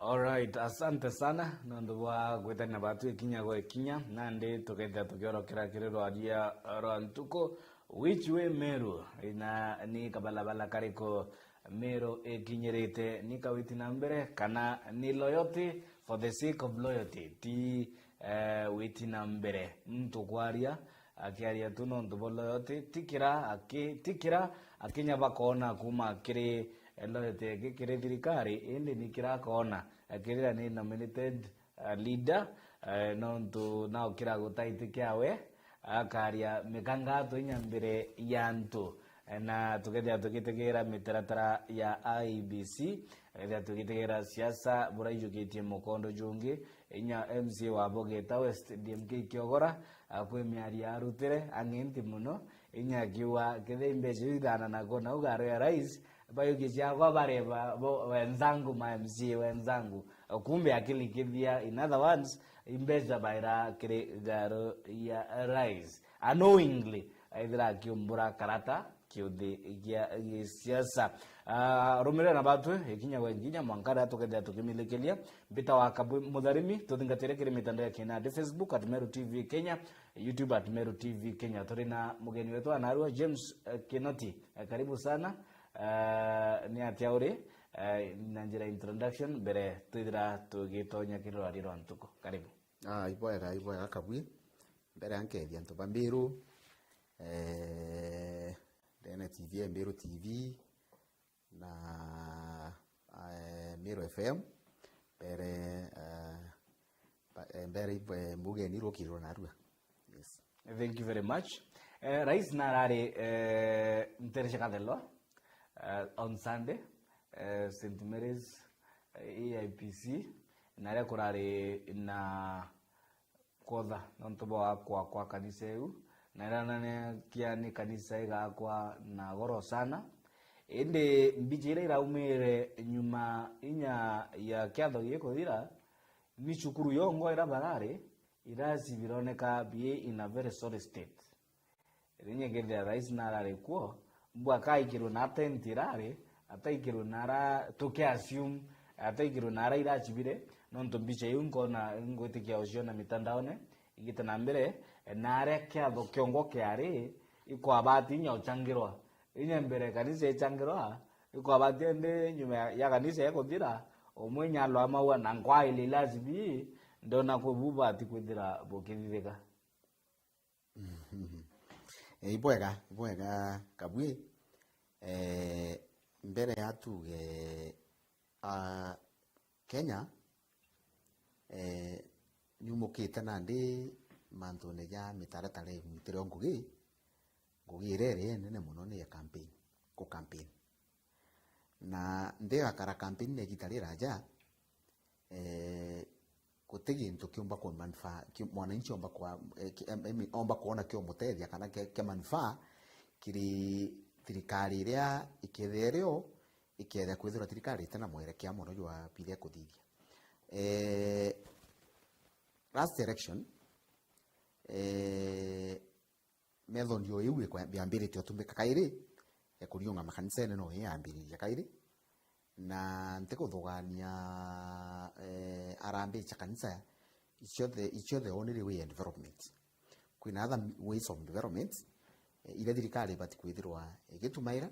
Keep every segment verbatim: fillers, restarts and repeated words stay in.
Alright, asante sana nontu bwa gwitania batu ikinya gwa ikinya, nandi tukethira tukiorokera kiri rwaria rwa ntuku. Which way Meru? Ina ni kabalabala kariku Meru ikinyirite? Ni kawiti na mbere kana ni loyalty for the sake of loyalty? Ti eh, witi na mbere muntu kwaria akiaria tu nontu bwa loyalty, ti kira aki-, ti kira akinya bakoona kuuma kiri, eh, loyalty eki kiri thirikari, indi ni kira akoona, eh, kirira ni nominated, eh, leader, eh, nontu nao kira gutaiti kiawe, akaria mikangato inya mbere ya antu. Eh, na tukethira tugitegera mitaratara ya I E B C, tukethira tugitegera siasa buraijukitie mukondo jungi, inya M C A wa Bogeta West, D M K Kiogora, akwi miario arutire ang'enti mono, inya akiuga, kethira imbeca iu ithananagwa, na uga aria rais, bayuki ciakwa bareba, bo, wenzangu, ma M C A wenzangu. Kumbe akili kithia, in other words, imbeca baira kiri garo ya rais. Unknowingly, aithira akiumbura karata kiuthi gia gisiasa. Ah, rumirira na batwi, ikinya gwa ikinya, mwanka riria tukethira tukimilikiria. Mbita wa Kabu Mutharimi, tuthingatire kiri mitandao ya kinandi, Facebook at Meru T V Kenya, YouTube at Meru T V Kenya. Turi na mugeni wetu wa narua, James, eh, Kinoti. Eh, karibu sana. Eh, ni atia uri? Eh, na njira ya introduction, mbere twithira tugitonya kiri rwari rwa ntuku. Karibu. Ah, ibwega, ibwega Kabwi. Mbere ya nkethia antu ba Mbiru, eh, ndene T V, Mbiru T V, na, eh, Meru F M, mbere, eh, ba-, eh, mbere ibwe-, mbuge ni rukirwo narua. Yes. Thank you very much. Eh, Rais narari, eh, ntere cia Kathelo, eh, on Sunday, eh, Saint Mary's, eh, A I P C, na ria kurari na kwotha nontu bwa gwakwa kwa kanisa iu, na irananikia ni kanisa igakwa na goro sana. Indi mbicha iria iraumire nyuma inya ya kiatho gikuthira, ni cukuru yongwa iria barari, irasi bironeka bi in a very sorry state. Rinya kethira rais narari kuo, mbu akaikirwe na tent irari, ataikirwe nara, tuki assume, ataikirwe nara iracibire, nontu mbicha iu nkona, ngwitikia uciona mitandaone, igite na mbere, na aria kiatho kiongo kiari, ikwabati inya uchangirwa. Inya mbere kanisa ichangirwa, ikwabati indi nyuma ya, ya kanisa ikuthira, umwe inya alwa maua na nkwaili ilacibi, ndona kwi bubati kwithira bukithithika. Eh, ibwega, ibwega Kabwi. Eh, mbere ya tuge, ah, Kenya, eh, nyumukite nandi mantune ja mitaratara inyitire o ngugi, ngugi iria iri nene mono ni ya campaign, ku campaign. Na ndigakara campaign na igita riraja, eh, guti gintu kiumba ku manufaa, ki-, mwananchi omba kwa, eh, ki-, em-, em-, omba kwona kiumutethia kana kia, kia manufaa kiri thirikari iria ikethia irio, ikethia kwithirwa thirikari itina mwerekea mono jwa biria ikuthithia. Eh, last election, eh, method o iu ikwa-, yambiritie utumika kairi, ya kuriunga makanisene no iyambiriria kairi. Na ntikuthugania, eh, arambi cha kanisa, icio the, icio the only way ya development. Kwina other ways of development, eh, iria thirikari ibati kwithirwa igitumaira,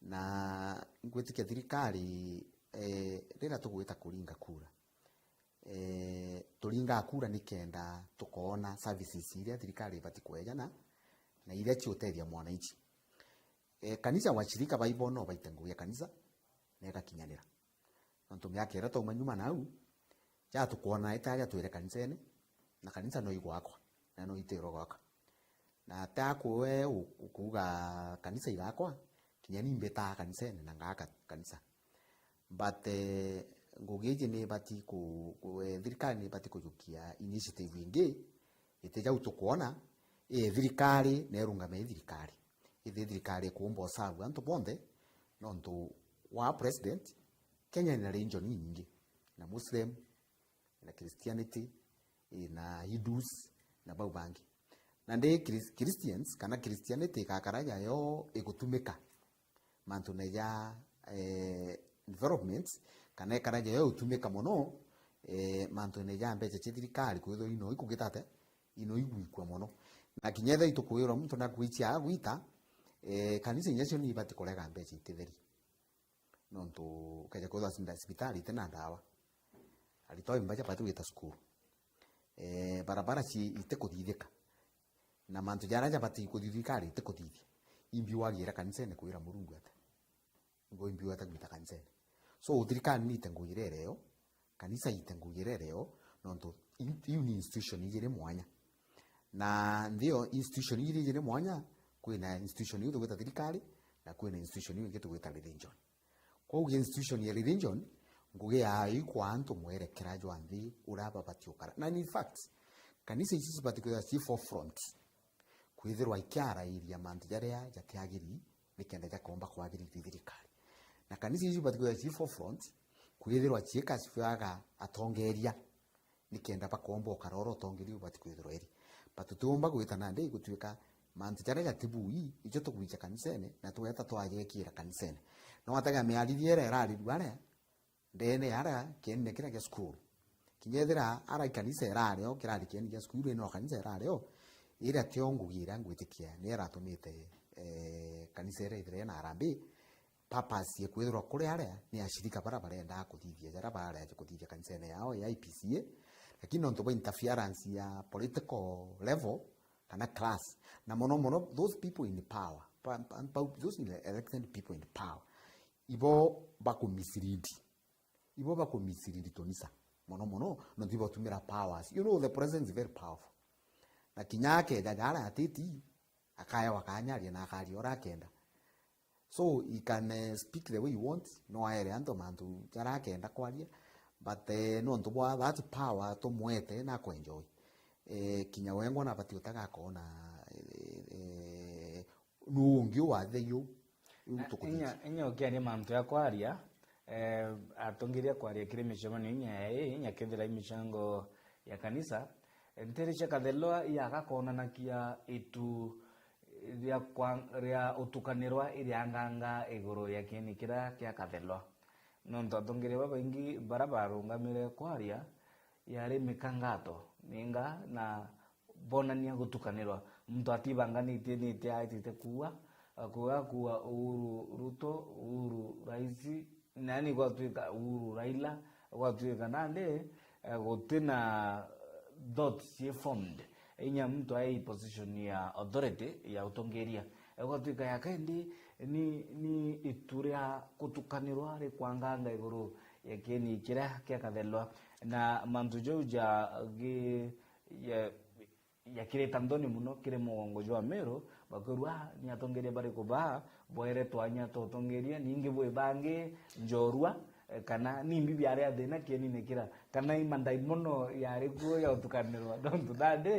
na ngwitikia thirikari, eh, riria tugwita kuringa kura, eh, turingaa kura nikenda tukoona services iria thirikari ibati kwejana na iria ciutethia mwananchi. Eh, kanisa washirika baibo no baite ngugi ya kanisa na igakinyanira. Nontu miaka iria twauma nyuma nau, ja tukwona ita aja twire kanisene, na kanisa no igwakwa, na no itiro gwaka. Na ta kwe u-, ukuuga kanisa igakwa, kinya ni mbitaa kanisene na ngaaka kanisa. But, eh, ngugi iji ni ibati ku-, ku-, eh, thirikari ni ibati kujukia initiative ingi, iti jau tukwona, eh, thirikari na irungame i thirikari. Ithi thirikari ikuumba usavu antu bonthe, nontu wa president, Kenya ina religion inyingi, na Muslim, na Christianity, ina Hindus, na bau bangi. Na ndi Chris-, Christians, kana Christianity igakara yayo igutumika mantune ja, eh, developments, kana ikaraja yo utumika mono, eh, mantune ja mbeca cia thirikari, kwithirwa ino ikugita ate, ino igwikua mono. Na kinya ethira itukwirwa muntu nakwija agwita, eh, kanisa inya cio ni ibati kurega mbeca ititheri. Nontu ukeja kwithirwa cinda cibitari iti na ndawa, aritwa imba jabati gwita cukuru, eh, barabara ci itikuthithika, na mantu jaria jabati kuthithika ari itikuthithia, imbi wagira kanisene kwira Murungu ata? Ngo imbi wata gwita kanisene? So thirikari ni ite ngugi iria iri yo, kanisa ite ngugi iria iri yo, nontu iu, iu ni institution ijiri mwanya. Na nthio institution ijiri ijiri mwanya, kwina institution iu tugwita thirikari, na kwina institution iu ingi tugwita religion. Kwou institution ya religion, ngugi yayo ikwa antu mwerekera jwa nthi uria babati ukara. Na in fact, kanisa ici cibati kwithirwa ci forefront, kwithirwa ikiarairia mantu jaria jatiagiri, nikenda jakomba kwagirithia thirikari. Na kanisa ici cibati kwithirwa ci forefront, kwithirwa ciikacibwaga atongeria, nikenda bakomba ukara uria utongeria ubati kwithirwa iri. But tutiumba gwita nandi gutuika mantu jaria jatibui, ijo tugwija kanisene, na tweta twajekira kanisene. No wataga miaririe iria irarirua aria, ndene aria kienine kiria gia cukuru. Kinya ethira ara ikanisa irari o kirari kieni gia cukuru, ino kanisa irari o, iria tio ngugi iria ngwitikia ni iratumite, eh, kanisa iria ithire na harambee, purpose ya kwithirwa kuri aria ni ashirika baria barendaa kuthithia jaria baria aja kuthithia kanisene yao ya I P C A, lakini nontu bwa interference ya political level kana class, na mono mono those people in power, pa- pa- pa- those elected people in power, ibo bakumislead, ibo bakumislead tunisa mono mono, nontu ibo batumira powers. You know, the president is very powerful, na kinya akeja jaria atiti, akaewa kanya arie na akaria uria akenda. So he can, eh, speak the way he wants, no aere antu mantu jaria akenda kwaria, but, eh, nontu bwa that power tumwete na akwenjoy. Eh, kinya wengwa nabati utagakoona, eh, eh, nu ungi uwathei u. Riu Na tukuthithia. Inya, inya ukiaria mantu ya kwaria, eh, atongeria kwaria kiri micemanio inya ya ii, inya kethira i micango ya kanisa, eh, ntere cia kathelwa yagakonanakia itu ria kwa-, ria utukanirwa irianganga iguru ya kieni kiria kia kathelwa. Nontu atongeria babaingi baria barungamire kwaria yari mikangato minga na bonania gutukanirwa. Muntu atibanganitie nite aitite kuua, akuga kuua Uhuru Ruto, Uhuru Raisi, nani gwatuika Uhuru Raila, gwatuika nandi, eh, gutina thoughts cie formed. Inya muntu ai position ya authority ya utongeria. Gwatuika ya kendi ni, ni itu ria gutukanirwa rikwanganga iguru ya kieni kiria kia kathelwa. Na mantu jau ja gi-, ya, yakirita nthoni mono kiri mugongo jwa Meru, bakwirua, "Ah, ni atongeria bariku baa bwaire twanya twa utongeria, ningi bwi bangi njorua, eh, kana nimbi biari a thina kienine kira, kana i mandaimono yari kuo ya utukanirwa?" Nontu nandi,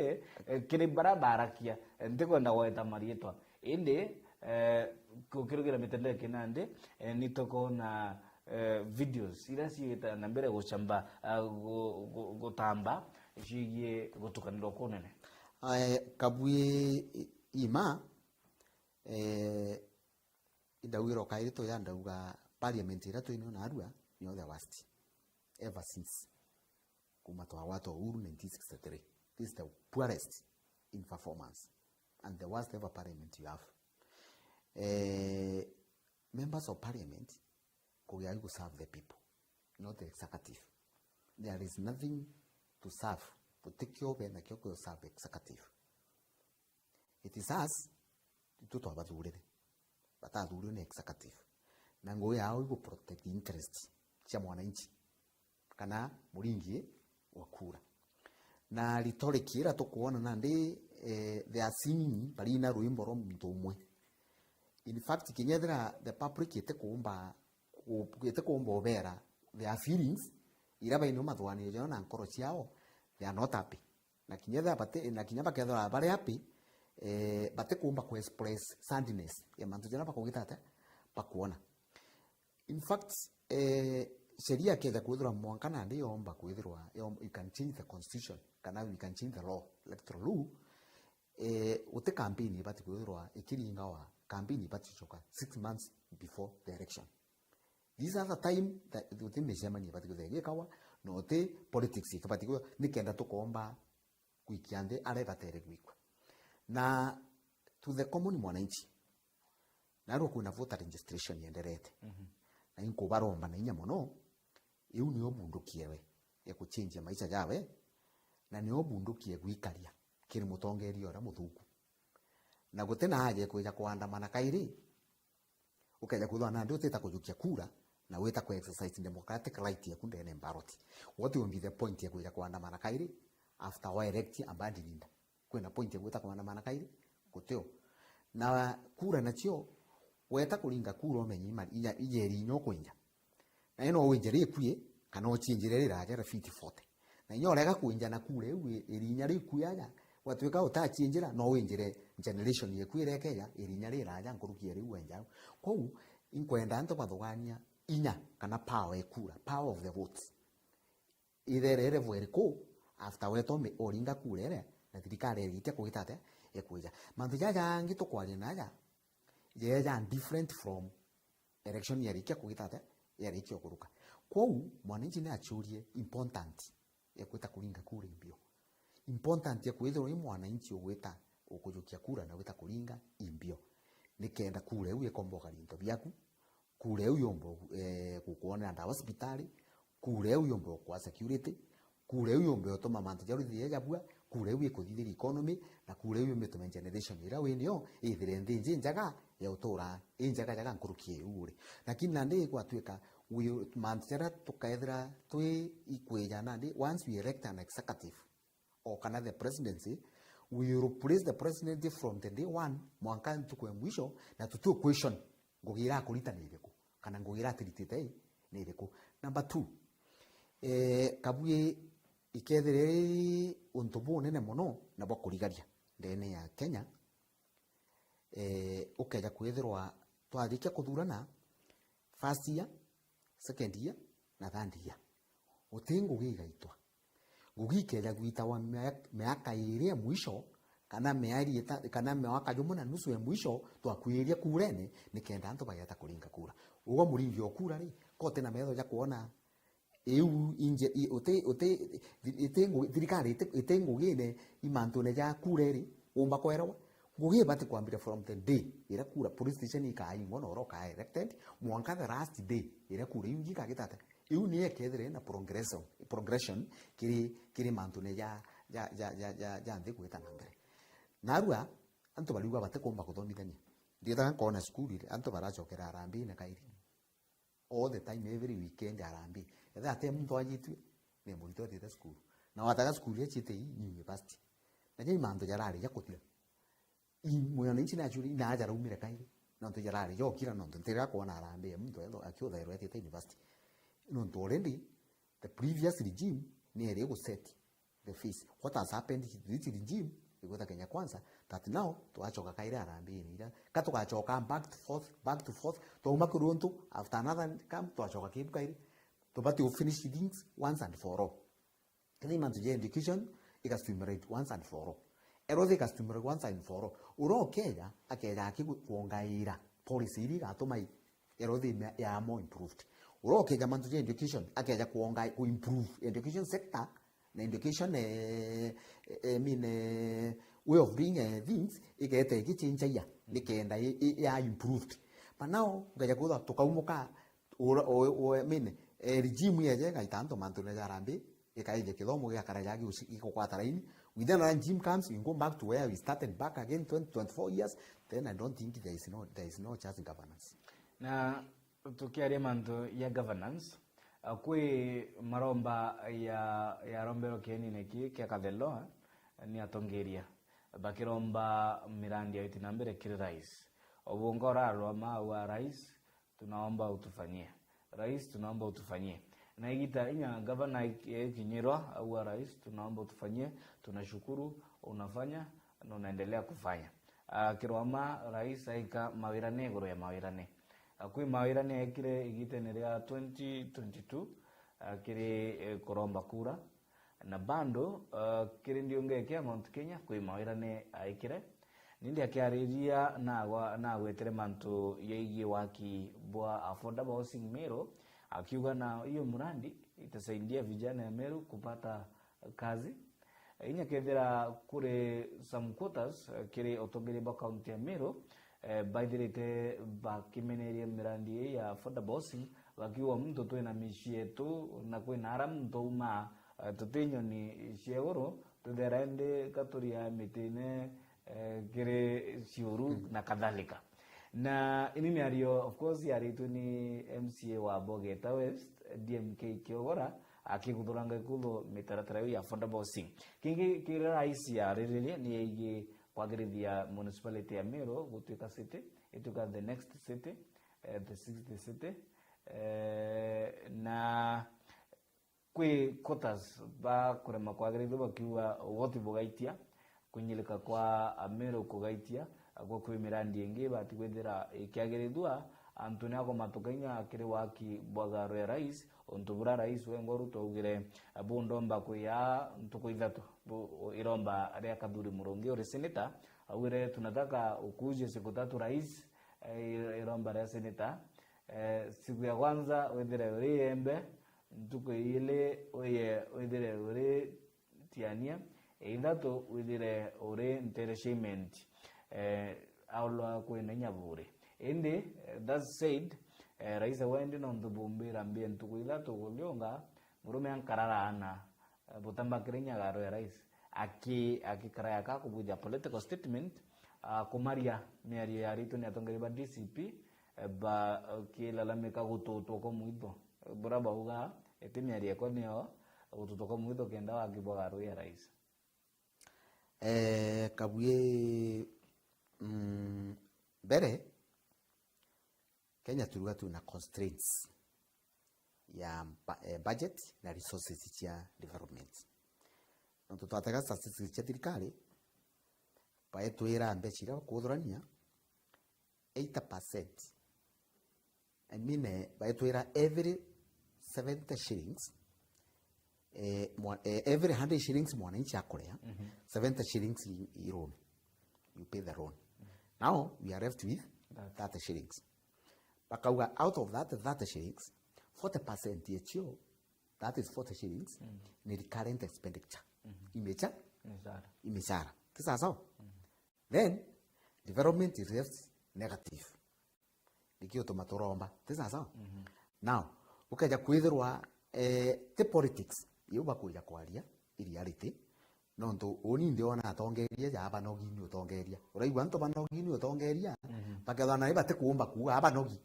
eh, kiri baria barakia, eh, ntikwenda gweta mariitwa, indi, eh, ukirugira mitandao ya kinandi, eh, ni tukoona eh, videos iria ciita na mbere gucamba, ah, gu-, gu-, gutamba ciigie gutukanirwa kunene. Eh, Kabui Ima, eh, indaugira ukairi tuya ndauga parliament iria twinio narua niyo the worst ever since. Kuma twagwata uhuru nineteen sixty-three. This is the poorest in performance and the worst ever parliament you have. Eh, members of parliament kugia gu serve the people, not the executive. There is nothing to serve, gutikio be nakio ku serve executive. It is us, itu twabathurire, batathurirwe ni executive. Na ngugi yao igu protect interest cia mwananchi kana muringi wa kura. Na rhetoric ira tukwona nandi, eh, they are singing barina rwimbo rwa muntu umwe. In fact, kinya ethira the public itikumba, itikumba ubera, their feelings, ira bainio mathwanio jao na nkoro ciao, they are not happy. Na kinya ethira bati-, na kinya bakethira bari happy, eh, batikumba ku express sadness ya mantu jaria bakugita atia bakwona. In fact, eh, sheria keja kwithirwa mwanka nandi yomba kwithirwa, yom-, you can change the constitution, kana you can change the law, electoral law, eh, guti campaign ibati kwithirwa ikiringawa, campaign ibati gucoka six months before the election. These are the time that guti micemanio ibati kwithirwa igikawa, na guti politics ikibati kwithirwa, nikenda tukomba gwikia nthi aria ibatere gwikwa. Na to the common mwananchi, narua kwina voter registration yenderete. Mhm. Na inkubaromba na inya mono, iu nio bundukie we ya kuchenjia maisha jawe, na nio bundukie gwikaria kiri mutongeria uria muthuku. Na guti na haja ya kwija kuandamana kairi, ukeja kwithwa nandi utita kujukia kura, na wita ku exercise democratic right yaku ndene ballot. What will be the point ya kwija kuandamana kairi after wa elect a band leader? Kwina point ya gwita kuandamana kairi? Gutio. Na kura nacio, weta kuringa kura umenye ima-, inya, ija irinya ukwinja. Na ino winjire ikui, kana uciinjire riraja ria feet forty. Na inya urega kwinja na kura iu i-, irinya rikui aja, gwatuika utaciinjira, no winjire generation yeku irekeja, irinya riraja nkuruki ya riu wenja au. Kwou, inkwenda antu bathugania inya kana power ya kura, power of the votes. Ithere level iriku after wetwa mi-, uringa kura iria, na thirikari irikia kugita atia? Ikwija. Mantu jaja jangi tukwaria naja, jeja different from election yarikia kugita atia? Yarikia kuruka. Kwou, mwananchi ni achurie important ya kwita kuringa kura imbio. Important ya kwithirwa i mwananchi ugwita ukujukia kura na gwita kuringa imbio. Nikenda kura iu ikomba ukaria into biaku, kura iu yumba, eh, gukwonera ndawa cibitari, kura iu yumba gukwa security, kura iu yumba utuma mantu jaruthie jabua, kura iu ikuthithiria economy, na kura iu yumba itume generation iria winio ithire nthi inji njega ya utura, injega jaga nkuruki ya iu uri. Lakini nandi gwatuika wi-, mantu jaria tukethira twi ikwija nandi, once we elect an executive, o kana the presidency, we will replace the presidency from the day one mwanka ntuku ya mwisho, na tuti question ngugi irakurita ni iriku, kana ngugi iratiritite i ni iriku. Number two, eh, kabui ikethire iri untu bunene mono na bwa kurigaria ndene ya Kenya, eh, ukeja kwithirwa twarikia kuthurana, first year, second year, na third year, guti ngugi igaitwa. Ngugi ikeja gwitawa mia-, miaka iri ya mwisho, kana mieri ita-, kana mwaka jumwe na nusu ya mwisho, twakwiria kurene, nikenda antu bageta kuringa kura. Ugwe muringi o kura ri, ko uti na metho ja kwona iu inje-, i-, uti, uti, thi-, iti ngu-, thirikari iti, iti ngugine i mantune ja kura iri, umba kwerewa. Ngugi ibati kwambira from the day iria kura polling station ikaingwa na uria ukaa elected, mwanka the last day iria kura iu ingi ikagita atia. Iu niyo ikethire na progression, progression kiri, kiri mantune ja, ja, ja, ja, ja, ja nthi gwita na mbere. Narua, antu bariuga batikumba kuthomithania. Ndietaga nkona cukuru iri, antu baracokera harambee-ini kairi. All the time, every weekend harambee. Ethira ati muntu ajitue, ni muritwa atiite cukuru. Na wataga cukuru iria ciite ii ni university. Na jai mantu jarari ja kuthira. I, mwananchi naachuri, na jaraumire kairi. Nontu jarari jokira, nontu ntira kwona harambee ya muntu etho akiuthairwa etiite university. Nontu already, the previous regime ni eri guset the face. What has happened to this regime, igweta Kenya Kwanza, that now twachoka kairi harambee-ini ira. Ka tugachoka back to forth, back to forth. Twauma kuri untu, after another camp, twachoka kibu kairi. Tubati u finish things once and for all. Kethira mantu ja education, iga stimulate once and for all. Health iga stimulate once and for all. Uria ukeja, akeja aki gu-, kwongaira policy iria igatuma i-, health ime-, ya more improved. Uria ukeja mantu ja education, akeja kwonga-, ku improve education sector, na education, eh, eh, I mean, eh, way of doing, eh, things, igeta igichenjagia, nikenda i-, i-, ya improved. But now, ngeja kwithwa tukaumuka, ura-, o-, o-, I mean, eh, regime yeje igaita antu mantune ja harambee, ikaithia kithomo gigakara ja gi-, gigukwata raini. Within a regime comes, we go back to where we started back again twenty, twenty-four years, then I don't think there is no, there is no just governance. Na tukiaria mantu ya governance, ah, kwi maromba ya, yaromberwe kienine ki kia Katheloa ni atongeria bakiromba mirandi ya witi na mbere kiri rais. Obunga urarwa ma wa rais, tunaomba utufanyie. Rais, tunaomba utufanyie. Na igita inya gavana ikinyirwa, aua rais, tunaomba utufanyie, tunashukuru, unafanya, na unaendelea kufanya. Ah, kirwama rais aika mawirane iguru ya mawirane. Ah, kwi mawirane ekire igitene ria twenty twenty-two, ah, kiri, eh, kuromba kura. Na bado, ah, kiri ndiunge kia Mount Kenya, kwi mawirane aikire. Nindi akiariria nagwa-, nagwetire mantu yaigie waki bwa affordable housing Meru, akiuga na hiyo mradi itasaidia vijana ya Meru kupata kazi. Inya kethira kuri some quarters, eh, kiri utongeria bwa kaunti ya Meru, eh, baithirite bakimeneria mirandi ii ya affordable housing, bakiuga muntu twina micii yetu na kwina ara muntu aumaa, eh, tuti nyoni cia iguru, tuthera indi ka turia mitine, eh, kiri ciuru na kadhalika. Na ini miario, of course, yaritwe ni M C A wa Bogeta West, D M K Kiogora, akiguthuranga ikuthu mitaratara iu ya affordable housing. Kingi kiria rais yariririe ni yegie kwagirithia municipality ya Meru gutuika city, ituika the next city, eh, the sixth city, eh, na kwi quarters bakurema kwagirithua bakiuga ugoti bugaitia, kunyirika kwa Ameru kugaitia, gwa kwi mirandi ingi ibati kwithira ikiagirithua, antu ni akumatuka inya kiri waki bwa garo ya rais, untu buria rais wengwa Ruto augire bundomba kuya ntuku ithatu, bu-, iromba ria Kathuri Murungi uri senator, augire, "Tunataka ukuje siku tatu rais," eh, iromba ria senator, eh, siku ya kwanza withire uri Iembe, ntuku iili uye withire uri Tiania, ya ithatu withire uri Nteresheiment, eh, aulwa kwina inya buri. Indi, eh, that said, eh, rais awendi nontu bumbira mbia ntuku ithatu kuliunga, murume ankararaana, eh, butambakire inya garo ya rais. Aki-, akikara yaka kubuja political statement, ah, kumaria miario yaritwe ni atongeria ba D C P, eh, ba-, kilalamika gututwa kwa mwito. Buria bauga, iti miario ekwa niyo, gututuka mwitho kenda wakibwaga rui ya rais. Eh, Kabuye, mm, mbere, Kenya turuga twina constraints ya mpa-, eh, budget na resources cia development. Nontu twatega statistics cia thirikari, baetwira mbeca iria bakuthurania, eighty percent. I mean, eh, baitwira every seventy shillings, eh, mwa-, eh, every hundred shillings mwananchi akurea, seventy shillings i, i loan. You pay the loan. Now, we are left with thirty shillings. Bakauga, out of that thirty shillings, forty percent yacio, that is forty shillings, ni recurrent expenditure. Imecha? Imechara. Imechara. Ti sawa sawa? Then, development is left negative. Nikio tuma turomba. Ti sawa sawa? Now, ukeja kwithirwa, eh, ti politics, iu bakuja kwaria, i reality, nontu uni ndiona atongeria ja abanogi ni utongeria. Uraigua antu banogi ni utongeria, bakethwa nai batikuumba kuuga abanogi.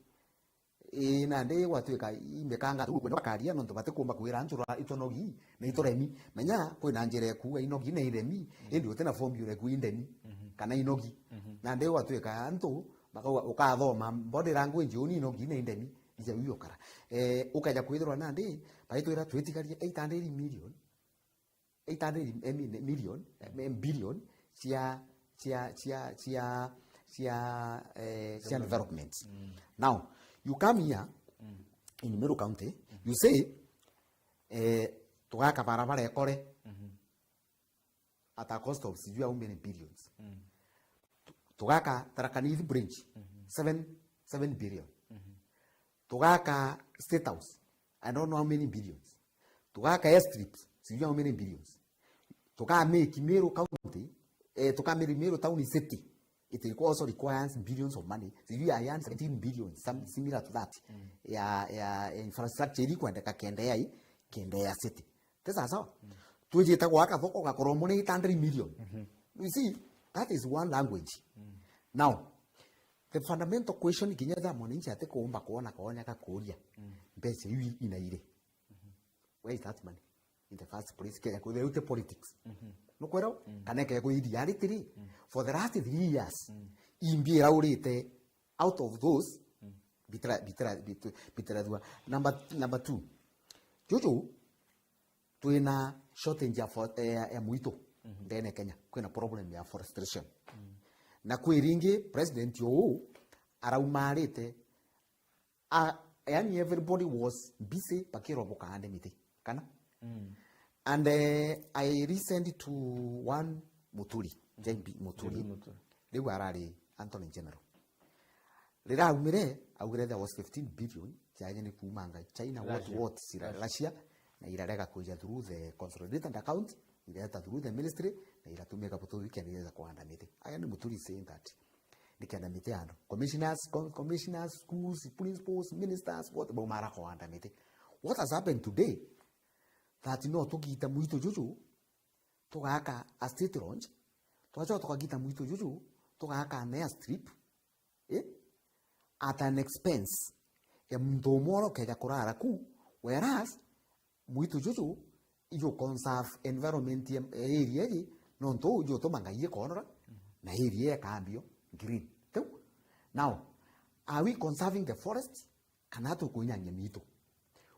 Ii, nandi gwatuika imekanga tu kwenda bakaria nontu batikumba kwira antu ra-, itunogi na ituremi. Menya, kwina njira ikuuga inogi na iremi, indi utina formula ikuuga indemi kana inogi. Nandi gwatuika antu bakauga, ukathoma body language uni inogi na indemi, ija wiu ukara. Eh, ukeja kwithirwa nandi, baitwira twitigarie eight hundred million, eight hundred, I mean, million, eh, billion cia, cia, cia, cia, cia, eh, cia development. Now, you come here in Meru County, you say, eh, tugaka barabara ekore at a cost of sijui how many billions. Tu-, tugaka Tharaka Nithi Bridge, seven, seven billion. Tugaka State House, I don't know how many billions. Tugaka airstrips, sijui how many billions. Tuka make Meru County, eh, tuka make Meru Town City. It requ-, also requires billions of money. Sijui I earn seventeen billion, some similar to that. Ya, ya infrastructure iri kwendeka kenda ya, kenda ya city. Ti sawa sawa? Twijite gwaka thoko gakorwo mune eight hundred million. You see, that is one language. Now, the fundamental question kinya tha mwananchi atikuumba kuona konya gakuria, mbeca iu inaire. Where is that money? In the first place, kenya kwithira iu ti politics. Nukwira? Kana kenya kwithira reality ri? For the last three years, imbi iraurite out of those, bitira, bitira, bitu-, bitira thua. Number, number two, juju, twina shortage ya fo-, ya, ya muitu ndene Kenya. Kwina problem ya forestation. Na kwi ringi, president uu araumarite, a, yani everybody was busy bakirwa bukaande miti. Kana? And, eh, I listened to one Muturi, J B Muturi. J B Muturi. Iu arari Attorney General. Riria aumire, augire there was fifteen billion ciaje ni kuumanga China, what, Russia. What, cira-, Russia. Russia, na irarega kwija through the consolidated account, ireta through the ministry, na iratumika buthuthukio na ireta kuhanda miti. Aya ni Muturi saying that. Nikenda miti andu. Commissioners, com-, commissioners, schools, principals, ministers, what, baumara kuhanda miti. What has happened today? That no tugite mwitu juju, tugaka a state launch, twachoka tukagita mwitu juju, tugaka an airstrip, eh, at an expense ya muntu umwe uria ukeja kurara ku, whereas mwitu juju ijo conserve environment ya, ya area iji, nontu uu jutuma Ngai ikonora, na area ikambio green. Tiu? Now, are we conserving the forest? Kana tukuinyangia miitu.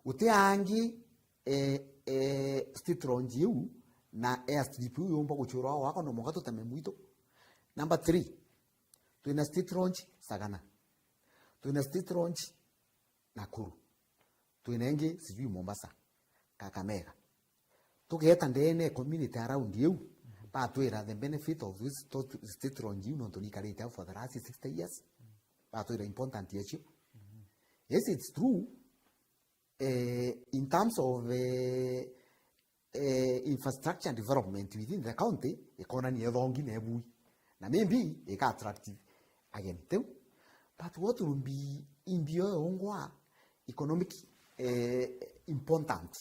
Uti angi, eh, eh, state launch iu na airstrip iu yumba guchurwa gwakwa, no mwanka tuteme mwitu. Number three, twina state launch Sagana. Twina state launch Nakuru. Twina ingi sijui Mombasa, Kakamega. Tugeeta ndeene ya community around iu, batwira the benefit of this sto-, state launch iu, nontu niikarite au for the last sixty years. Batwira important yacio. Yes, it's true. Eh, in terms of, eh, eh, infrastructure development within the county, ikonania ithongi na ibui. Na maybe ika attract ageni tiu. But what will be in bio yongwa economic, eh, important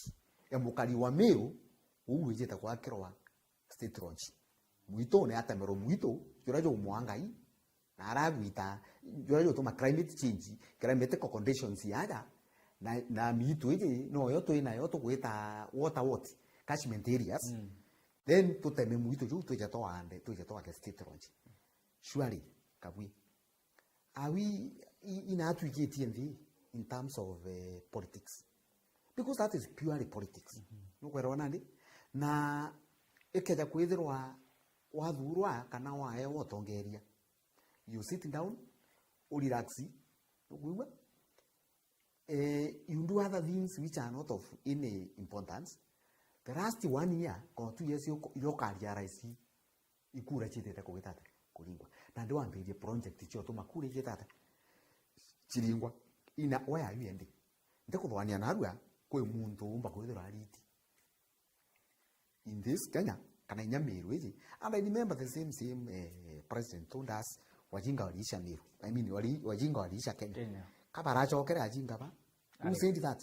ya mukari wa Meru, uu wijite gwakirwa state launch. Mwitu ni atemerwe mwitu, juria jumwa Ngai, na aragwita, juria jutuma climate change, climatic conditions yaja, na, na miitu iji, noyo twi nayo tugwita water what? Catchment areas. Mm. Then tuteme mwitu juu, twije twande, twije twake state launch. Surely, kabui. Are we, i-, ina atwikitie nthi in terms of, eh, politics? Because that is purely politics. Mm-hmm. Nukwelewa nandi? Na ikeja kwithirwa wathurwa kana waewa utongeria, you sit down, u relax, nukwigua? Eh, you do other things which are not of any importance. The last one year, or two years, you, you can realize ikura ciitite kugita atia? Kuringwa. Nandi wambirie project cio tuma kura igita atia? Ciringwa. Ina, where are you ending? Ntikuthwania narua, kwi muntu umba kwithirwa ariti in this Kenya, kana inya Meru iji. And I remember the same, same, eh, president told us, wajinga waliisha Meru. I mean, wali-, wajinga waliisha Kenya. Kenya. Kabaracokere ajinga ba? Who said that?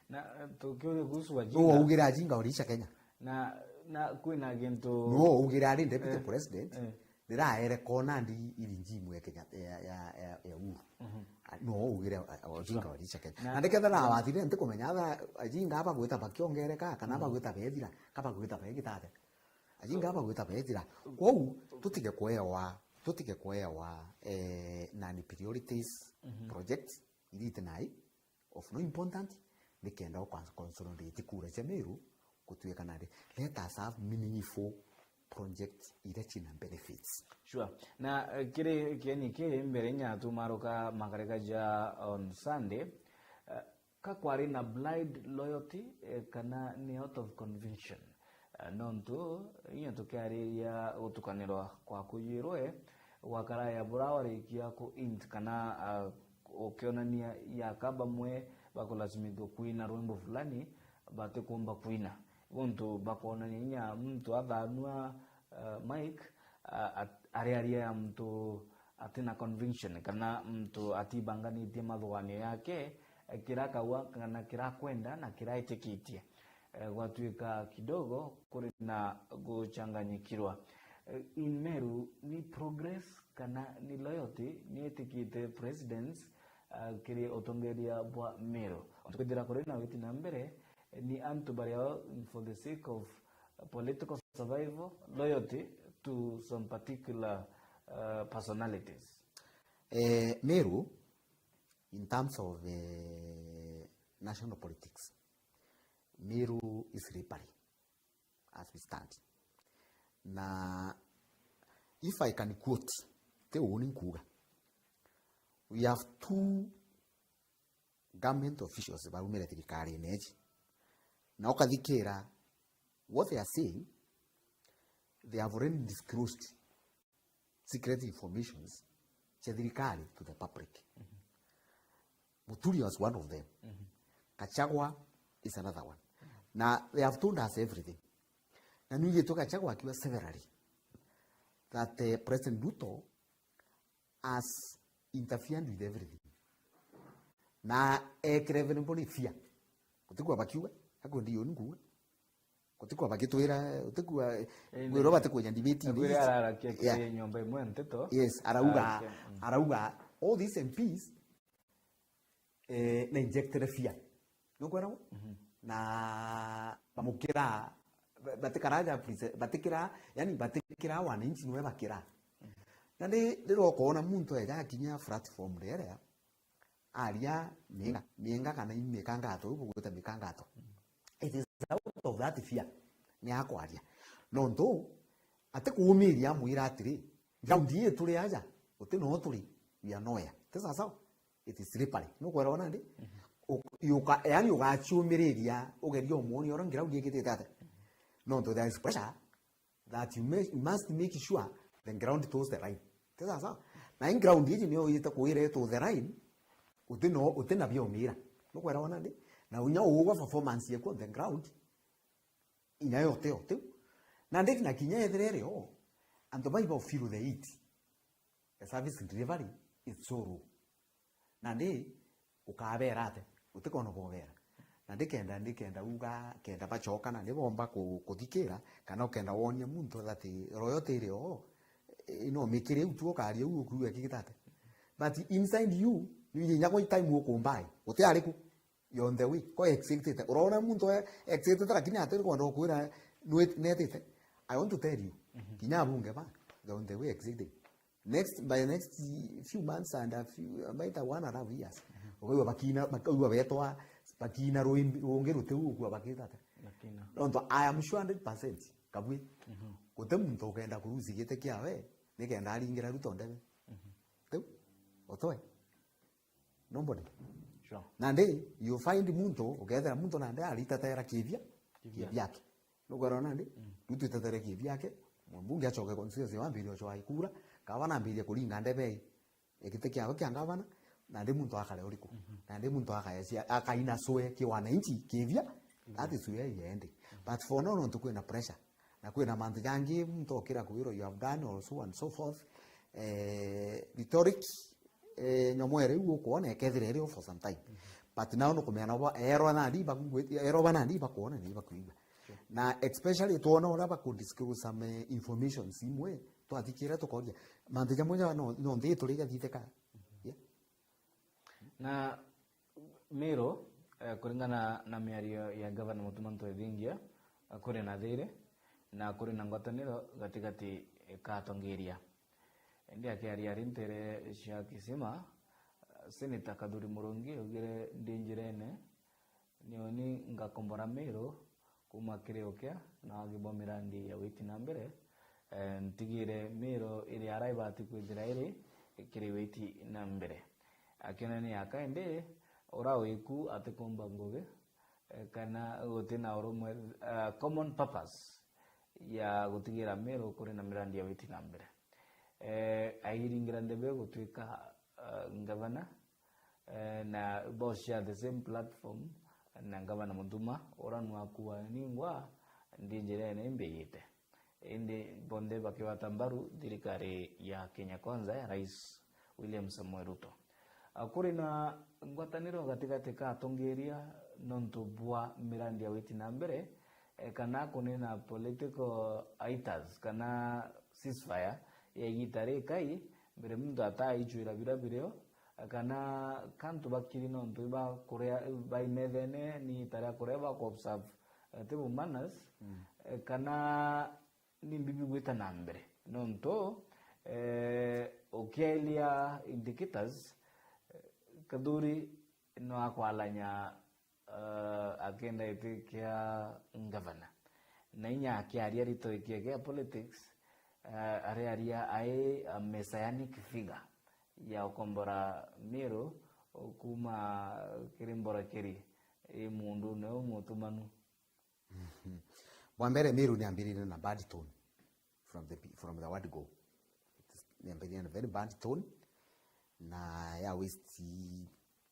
Na, eh, tukiuria kuhusu wajinga. Nuu waugire ajinga waliisha Kenya? Na, na kwina gintu. Nuu waugire ari deputy president, eh, ndiraere kona ndi iri njimu ya Kenya, ya, ya, ya, ya Uhuru. Mhm. Nuu waugire, a-, a-, wajinga waliisha Kenya. Na, na ndikethira na wathire, ntikumenya atha ajinga abagwita bakiongereka, kana abagwita bethira, kabagwita begita atia. Ajinga abagwita bethira. Kwou, tutige kwewa, tutige kwewa, eh, nani priorities, projects, irite nai, of no important, nikenda uka consolidate kura cia Meru, gutuika nandi, let us have meaningful projects iria cina benefits. Sure. Na, eh, kiri kieni ki mbere nya tumaruka makarika ja on Sunday, eh, ka kwari na blind loyalty, eh, kana ni out of conviction. Eh, nontu, inya tukiariria gutukanirwa kwa kujirwe, gwakara ya bura warikia ku int kana, ah, ukionania yaka bamwe bakulasimithua kwina rwimbo fulani, batikumba kwina. Guntu bakonania inya muntu athanua, ah, mic, ah, at-, ariaria ya muntu atina conviction, kana muntu atibanganitie mathuganio yake, eh, kira kaua kana kira kwenda na kira itikitie. Eh, gwatuika kidogo kuri na guchanganyikirwa. Eh, in Meru, ni progress kana ni loyalty ni itikite presidents, ah, kiri utongeria bwa Meru? Ontu kwithira kuri na witi na mbere, eh, ni antu baria for the sake of political survival, loyalty to some particular, uh, personalities? Eh, Meru, in terms of, eh, national politics, Meru is slippery as we stand. Na if I can quote, ti uu ni nkuuga, we have two government officials baumire thirikarine iji, na ukathikira what they are saying, they have already disclosed secret informations cia thirikari to the public. Muturi was one of them. Gachagua is another one. Na they have told us everything. Na nwigitwe Gachagua akiuga severally that, eh, President Ruto has interfered with everything. Na ekire everybody fear. Gutikua bakiuga, akwendi yo nkuuga. Gutikua bagitwira, gutikua, eh, gwirwa batikwenya debate. Akwire ararakia kiri nyomba imwe nteto. Yes, arauga, arauga, all these M Ps, eh, na injected fear. Nukweragwo? Na bamukira, ba-, batikara aja prese-, batikira, yani batikira wananchi nwe bakira. Na ni, riria ukoona muntu eja akinya platform riria, aria mienga, mienga kana i mikangato, iu bugwita mikangato. It is out of that fear. Ni akwaria. Nontu, atikuumiria amwira atiri, ground ii turi aja, uti no turi, we are nowhere. Ti sawa sawa? It is slippery. Nukwelewa nandi? U-, yuka, yani ugaciumiriria, ugeria umwonia uria ground ikitite ata. Nontu there is pressure that you may, you must make sure the ground toes the line. Ti sawa sawa? Na i ground iji niyo ijite kwira ito the line, uti no, uti na bia umira. Nukwelewa nandi? Na unya ugwa performance yaku on the ground, inya yote yote. Nandi na kinya ethire rio, antu baiba feel the heat. The service delivery is so low. Nandi ukabera ate? Utikona bobera. Na ndikenda, ndikenda uga, kenda bacoka, na ni bomba ku-, kuthikira, kana ukenda wonia muntu that royo tiri o, eh, no mikire u tu ukaria u ukuuga kigitate. But inside you, ni inya kwa time ukumbai, uti ariku. You're on the way. Ko exitite. Urona muntu e-, exitite, lakini atiri kwenda kukwira nwe-, netite. I want to tell you, kinya abunge ba, they're on the way exiting. Next, by the next few months and a few, by the one and a half years, ukaigua bakina, bakaigua betwa, bakina rwimbi, rungi ruti uu ukua bakitata. Bakina. Nontu, I am sure hundred percent, kabui, guti muntu ukenda kurusi giti kiawe, nikenda aringira Ruto ndebe. Tiu, utoe. Nobody. Sure. Nandi, you find muntu, ukethira muntu nandi aritatera kivia, kiviake. Nukwera nandi, riu twitetere kiviake, mbunge acoke constituency wambiria ucwa ikura, gavana ambirie kuringa ndebe ya giti kiawe kia gavana, nandi muntu akare uriku? Nandi muntu akaecia, akaina swe ki wananchi, kivia, that is where he ending. But for now, nontu kwina pressure, na kwina mantu jangi muntu okira kwirwa you have done or so and so forth, eh, rhetoric, eh, nyomo ere iu ukwona ikethira iri o for some time. But now nukumenya nabo erwa nandi bakugwi-, erwa ba nandi bakwona ni bakwigua. Na especially twona uria baku disclose some, eh, informations imwe, twathikira tukoria, mantu jamwe ja no, no nthi turi jathithika. Yeah. Na Meru, eh, kuringana na miario ya Gavana Mutuma M'Ethingia, eh, kuri na thiri na kuri na ngwataniro gatigati ka atongeria. Indi akiaria ari ntere cia Kisima, eh, Senator Kathuri Murungi augire, "Ndi njirene, nioni ngakombora Meru kuuma kiri ukia na wagi bwa mirandi ya witi na mbere, eh, ntigire Meru iri ara ibati kwithira iri kiri witi na mbere." Akionania aka indi ura wiku atikumba ngugi, eh, kana guti na urumwe, eh, common purpose ya gutigira Meru kuri na mirandi ya witi na mbere. Eh, airingira ndebe gutwika, eh, ngavana, eh, na both share the same platform na Gavana Mutuma, ura nwakuaga ningwa ndi njirene imbiyite. Indi bonthe bakigwata mbaru thirikari ya Kenya Kwanza ya Rais William Samoei Ruto. Ah, kuri na ngwataniro gatigati ka atongeria nontu bwa mirandi ya witi na mbere, eh, kana kunina political hiatus kana ceasefire ya igita rikai, mbere muntu ataichwira bira birio, kana kantu bakiri nontu iba kuria, bai methene ni ita ria kuria ba ku observe, eh, table manners, eh, kana ni mbibi gwita na mbere. Nontu, eh, ukiailia indicators, eh, Kathuri no akwalanya, eh, akenda giti kia ngavana. Na inya akiaria rhetoric yake ya politics, eh, ariaria ai a messianic figure ya ukombora Meru kuma kiri mborekeri i mundune umutumanu. Bwa mbere, Meru ni ambiririe na bad tone from the, from the word go. It is, niambiririe na very bad tone, na ya waste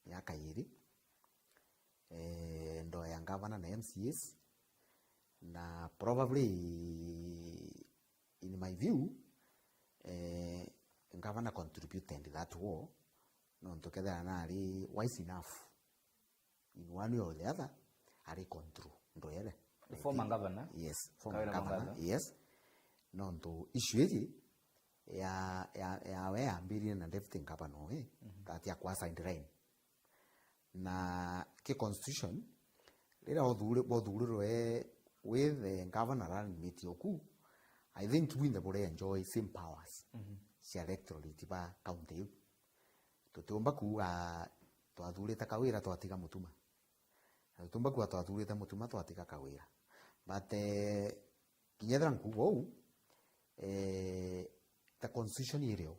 miaka iri, eh, ndoo ya gavana na M C As, na probably, in my view, eh, gavana contributed that war, nontu kethira nari wise enough in one way or the other, ari control ndoo ere. The former governor? Yes, former Kawira governor, Mwangaza. Yes. Nontu issue iji ya, ya, ya we yambiririe na deputy governor we, mhm, that ya kwa sideline. Na ki constitution, riria uthure-, bwathurirwe with the governor running mate oku, I think bwinthe buri enjoy same powers, mhm, cia electorate ba county iu. Tutiumba kuuga twathurite Kawira twatiga Mutuma. Na tutiumba kuuga twathurite Mutuma twatiga Kawira. But, eh, kinya ethira nkuuga uu, eh, the constitution irio,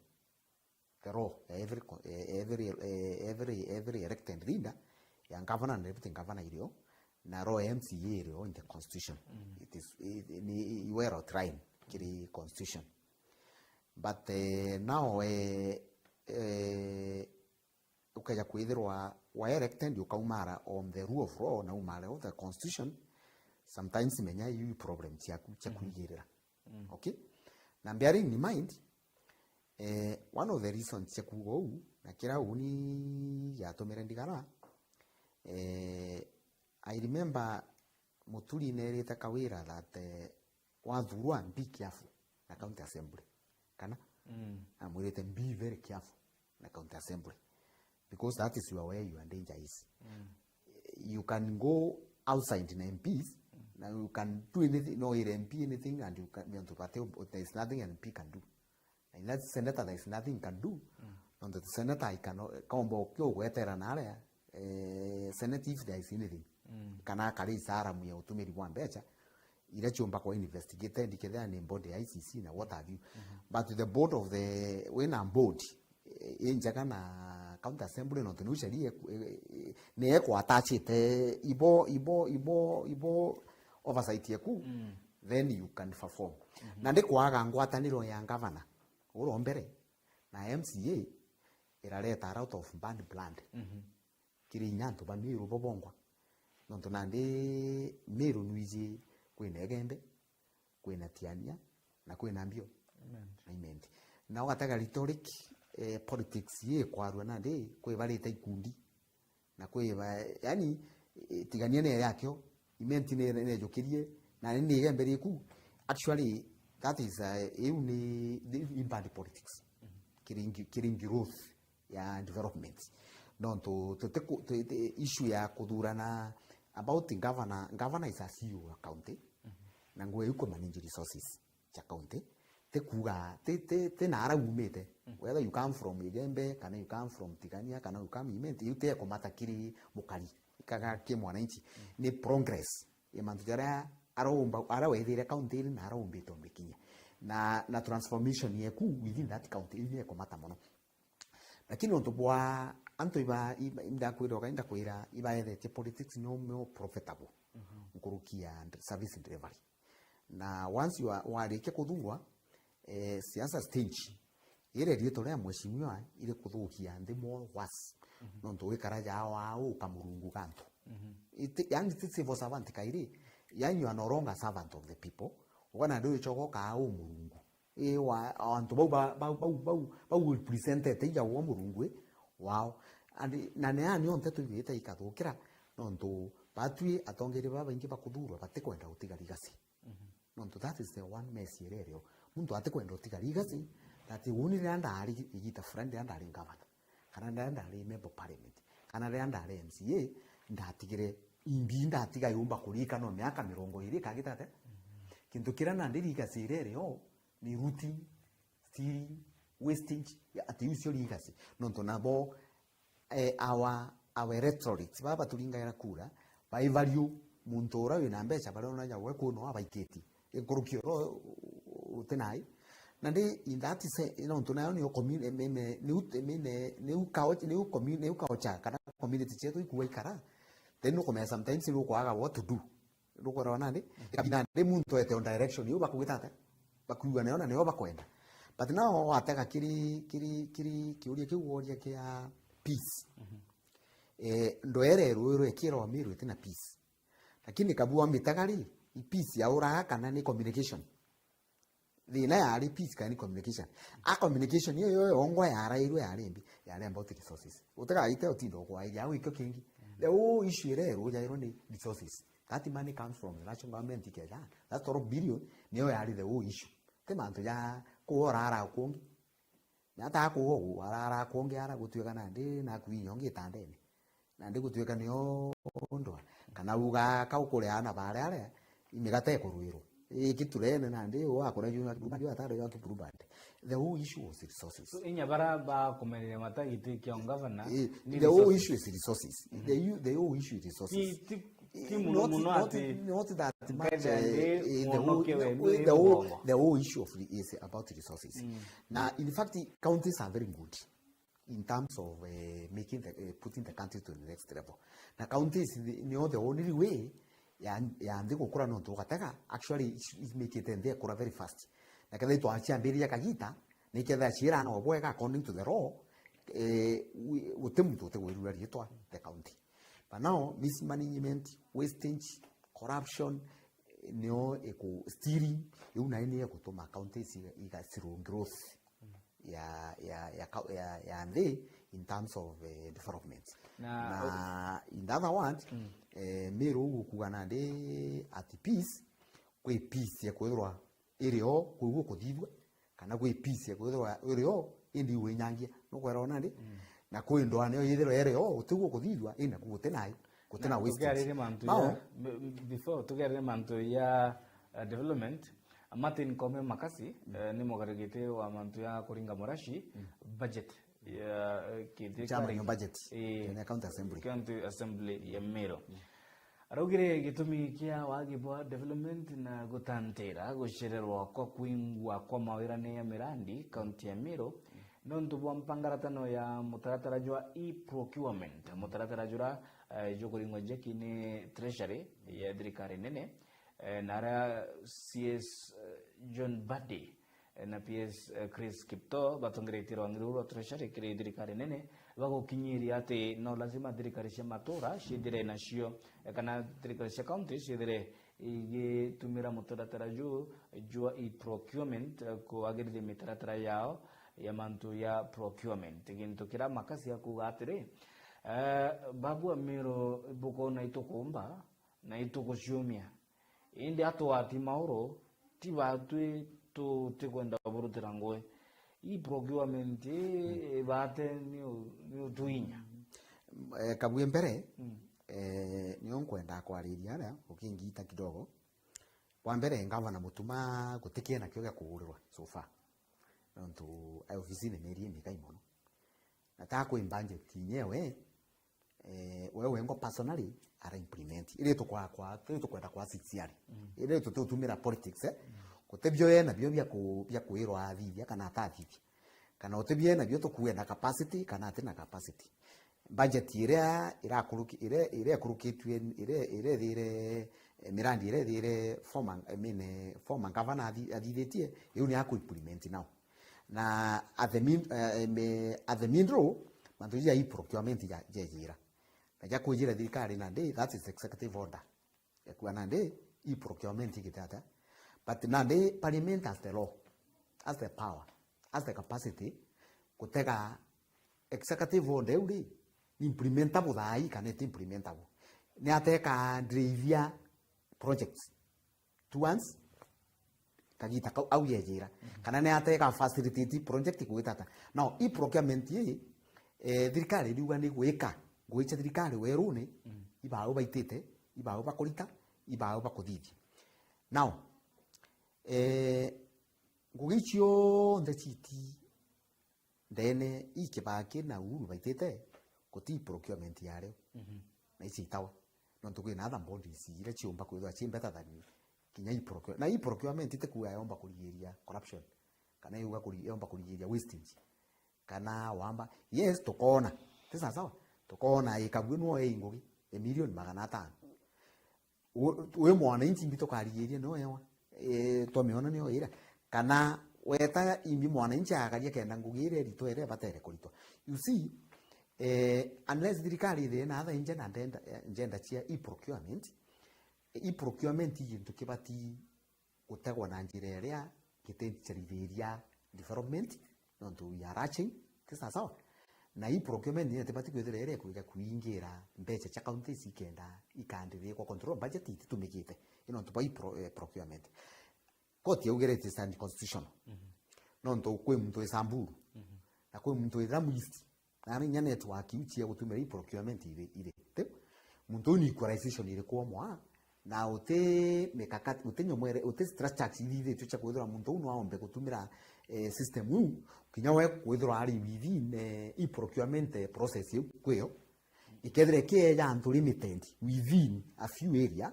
the role ya every co-, eh, every, eh, every, every elected leader, ya governor na deputy governor irio, na role ya M C A irio in the constitution. Mm. It is, it, ni, i well outlined kiri constitution. But, eh, now, eh, eh, ukeja kwithirwa wa elected ukaumara on the rule of law na umare of the constitution, sometimes menya iu i problem ciaku cia, mhm, kwigirira. Mm. Okay? Na bearing in mind, eh, one of the reasons cia kuuga uu, na kiria uni giatumire ndigara, eh, I remember Muturi nerite Kawira that, eh, wathurwa, be careful na county assembly. Kana? Mm. Amwirite, be very careful na county assembly. Because that is your, where your danger is. Mm. You can go outside na M Ps, mm, na you can do anything, no ire M P anything, and you can, nontu bati, there is nothing M P can do. And that senator, there is nothing you can do. Mm. Nontu the senator, I cannot, kaumba ukio gwetera naria, eh, Senate, if there is anything. Mm. Kana akari isaaramu ya utumiri bwa mbeca, iria ciumba kwa investigated, kethira ni board ya I C C na what have you. Mhm. But the board of the, wina board, eh, i njega na county assembly, nontu niu sheria eku-, eh, eh, ni ekwa attachite ibo, ibo, ibo, ibo oversight yeku, mm, then you can perform. Mhm. Na ndikwaga ngwataniro ya governor, uro mbere, na M C A irareta a lot of bad blood. Mhm. Kiri inya antu ba Meru bo bongwa. Nontu nandi Meru nwiji kwina Igembe, kwina Tiania, na kwina Mbio. Amen. Amen. Na ugatega rhetoric, eh, politics yi ikwarua nandi kwibarite ikundi, na kwiba, yani, eh, Tigania ni yakio, Imenti ni, ni ejukirie, na ni Igembe riku. Actually, that is, uh, iu ni, ni, ni bad politics. Mhm. Kiri ngi-, kiri growth ya development. Nontu tuti ku-, tu-, tu-, issue ya kuthurana about governor, governor is a C E O wa county, mhm, na ngwe yuko manage resources cia county, ti kuuga, ti, ti, ti naara umite. Mhm. Whether you come from Igembe, kana you come from Tigania, kana you come Imenti, iu ti ekumata kiri mukari, kaga ki mwananchi. Mhm. Ni progress ya mantu jaria araumba, aria wethire county iri na aria umbite umikinya. Na, na transformation yeku within that county, iu ni ekumata mono. Lakini untu bwa antu iba, iba, indakwira, uga indakwira, ibaethetie politics no more profitable, mhm, nkuruki ya service delivery. Na once you are, warikia kuthurwa, eh, siasa stage, ire riitwa ria mheshimiwa iri kuthukia nthi more worse. Mhm. Nontu wikara jaa wa uka murungu gantu. Mhm. Iti, yani ti civil servant kairi, yani you are no longer servant of the people. Ugana ndio ichogo ka u murungu. Ii wa, antu bau ba, bau, bau, bau, bau representete ija wa murungu, ii, wao. And, na ni ani onthe twigwite ikathukira, nontu batwi atongeria babaingi bakuthurwa batikwenda gutiga legacy. Mhm. Nontu that is the one mess iria irio. Muntu atikwenda utiga legacy, that uni riria ndari igita fulani, riria ndari governor, kana riria ndari member of parliament, kana riria ndari M C A, ndatigire imbi ndatiga yumba kurika no miaka mirongo iri ikagita atia? Mhm. Kintu kiria nandi legacy iria irio ni looting, stealing, wasting, ya ati iu cio legacy. Nontu nabo, eh, our, our electorate, baba baturingaira kura, bai value muntu uria wina mbeca, baria ona ja gwe kuno abaikiti. Nkuruki oro uti nai. Na ndi in that se-, nontu nayo niyo commu-, eme-, eme-, niu, eme-, ne-, niu kao-, niu commu-, niu culture kana community cietu ikua ikara. Then nukumenya sometimes nukwaga what to do. Nukwona nandi? Mhm. Ikabidi nandi muntu ete on direction iu bakugita atia? Bakuigua nayo na niyo bakwenda. But now watega kiri, kiri, kiri kiuria kiu woria kia peace. Eh, ndwere ruru ikirwa Miru itina peace. Lakini kabu wamitega ri, i peace ya uraga kana ni communication? Thina yari peace kana ni communication? A communication iyo yo yongwa yarairwe yari mbi, yari about resources. Utega ite utinda ukwairia au ikio kingi. The whole issue ire rujairwe ni resources. That money comes from the national government ikeja. That twelve billion niyo yari the whole issue. Ti mantu ja kuorara kungi. Nyata akuo gu arara kungi ara gutuika nandi naku inyongi itandene. Nandi gutuika nio ndwa. Kana uga ka ukure ana bare are imigate kurwirwo. Iki turene nandi u akura juu na kiburubande, u atare juu na kiburubande. The whole issue was resources. So, inya bara bakumenire matagiti kia ungavana, eh, ni the whole resources. Issue is resources. The u-, the whole issue is resources. Ti, ti, ti muno muno ati not that much, eh, eh, the whole, the whole, the whole issue of re-, is about resources. Na in fact, counties are very good in terms of, eh, making the, eh, putting the country to the next level. Na counties ni, nio the only way ya, ya nthi gukura nontu ugatega, actually, it's, it's make it nthi ekura very fast. Na kethira itwaciambiriria kagita, ni kethira ciirana o bwega according to the law, eh, wi-, guti muntu utigwirua riitwa the county. But now, mismanagement, wastage, corruption, eh, nio iku stealing, iu nayo ni igutuma counties iga, iga slow growth ya, ya, ya, ka-, ya, ya nthi in terms of, eh, development. Na, na in the other words, eh, Miru ugukuga nandi ati peace, kwi peace ya kwithirwa iri o kuu gukuthithua, kana kwi peace ya kwithirwa iri o indi igwinyangia. Nukwera ona ndi? Na kwi ndwano yithirwa iri o uti gukuthithua, indi naku guti nayo, guti na wastage. Tukiariria mantu ya, b-, before tukiariria mantu ya, uh, development, Martin Koome Makasi, eh, ni mugarugiti wa mantu ya kuringa muraci, budget ya, eh, kithirikari. Chairman wa budget, eh, Kenya County Assembly. County Assembly ya Meru. Araugire gitumi kia wagi bwa development na gutantira gucererwa kwa kwingwa kwa mawirane ya mirandi kaunti ya Meru, nontu bwa mpangaratano ya mutaratara jwa e-procurement, mutaratara jura, eh, jukuringwa njeki ni treasury ya thirikari nene, eh, na aria C S, eh, John Mbadi, eh, na P S, eh, Chris Kiptoo batongeretie rwangi ruu rwa treasury kiri thirikari nene, bagukinyiria ati no lazima thirikari cia matura ciithire nacio, eh, kana thirikari cia county ciithire igitumira mutaratara juu jwa e-procurement, eh, kwagirithia mitaratara yao ya mantu ya procurement. Gintu kiria Makasi akuuga atiri, eh, babu Amiru bukoona itukuumba, na ituguciumia. Indi atwati mauru ti batwi tutikwenda burutira ngugi. E-procurement ii ibate ni u-, ni utuinya. Eh, kabue mbere, eh, nio nkwenda kwariria aria ukingiita kidogo. Kwa mbere, ngavana Mutuma gutikiena kio gia kugurirwa so far. Nontu ai ofisini mieri imikai mono. Na ta kwi budget yenyewe, eh, we wengwa personally ara implement. Iri tukwa-, kwa-, iri tukwenda kwa sincerely. Iri tutiutumira politics, eh? Gutibio ye nabio bia ku-, bia kwirwa athithia kana atathithia. Kana gutibio ye nabio tukuwe na capacity kana atina capacity. Budget iria irakuruki-, iria, iria ikurukitue, iria, iria ithire, eh, mirandi iria ithire former, I mean, eh, former governor athi-, athithitie, iu ni aku implement now. Na at the mean, eh, me-, at the mean rule, mantu ja e-procurement ja, jejira. Na ja kujira thirikari nandi, that is executive order. Ekua nandi, e-procurement igite atia. But nandi parliament has the law, has the power, has the capacity, gutega executive order iu ri, implementable thaa ii kana iti implementable. Ni ateka ndiraithia projects. Two months, kagita kau au yejira. Kana ni ateka facilitate project gwita ata. Now, e-procurement ii, eh, thirikari iriuga ni gwika, ngugi cia thirikari weruni, ibau baitite, ibau bakurita, ibau bakuthithia. Now, eh, ngugi ici cionthe citi ndene, i Kibaki na Uhuru baitite, guti procurement yario. Na ici itawa. Nontu kwina other bodies iria ciumba kwithirwa ci better than kinya i procure-, na i procurement itikuga yomba kurigiria corruption, kana yuga kuri-, yomba kurigiria wastage, kana wamba. Yes, tukoona. Ti sawa sawa? Tukoona ikabue nwo e ngugi, e milioni magana atano. U-, wi mwananchi mbi tukarigiria nio ewa, eh, twamiona nio ira. Kana weta imbi mwananchi akaria kenda ngugi iria iritwa iria ibatere kuritwa. You see, eh, unless thirikari ithire na atha inje na ndenda, eh, njenda cia e-procurement, e-procurement i gintu kibati gutegwa na njira iria giticharithiria development, nontu we are rushing, ti sawa sawa? Na e-procurement niyo itibati kwithira iria ikwija kuingira mbeca cia counties ikenda ikandirikwa control budget ititumikite, i nontu bwa e-pro-, eh, procurement. Court yaugire it is unconstitutional. Nontu kwi muntu wi Samburu, na kwi muntu wi Lamu East, na inya network iu cia gutumira e-procurement iri, iri. Ti? Muntu uu ni equalization iriku omwa, na uti mikakati, uti nyomwere, uti structures ithithitue cia kwithirwa muntu uu no aombe gutumira, eh, system iu, kinya we kwithirwa ari within, eh, e-procurement, eh, process iu kwiyo, ikethira ikieja antu limited within a few area,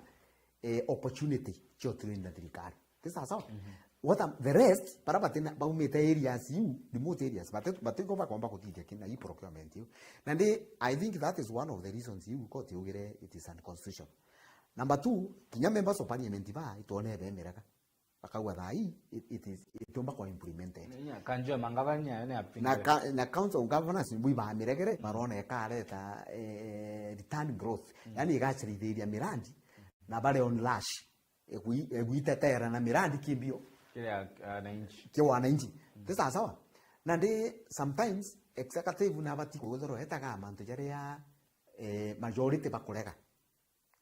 eh, opportunity cia utrade na thirikari. Ti sawa sawa? What am-, the rest, bara batina, baumite areas iu, remote areas, bati-, batiko bakomba kuthithia kina e-procurement iu. Na ndi, I think that is one of the reasons iu court yaugire it is unconstitutional. Number two, kinya members of parliament ba itwone bemereka. Bakauga thaa ii, it, it is, itiumba kwa implemented. Nya, kanjo ya mangavana nyayo ni na apinge. Ka-, na council governors bwi bamiregere, barona ikareta, eh, return growth. Yani igacirithiria mirandi, na bari on rush. Egui-, egwitetera na mirandi kimbio. Kiri a-, ananchi. Ki wananchi. Ti sawa sawa? Na ndi sometimes executive nabati kwithirwa etaga mantu jaria, eh, majority bakurega.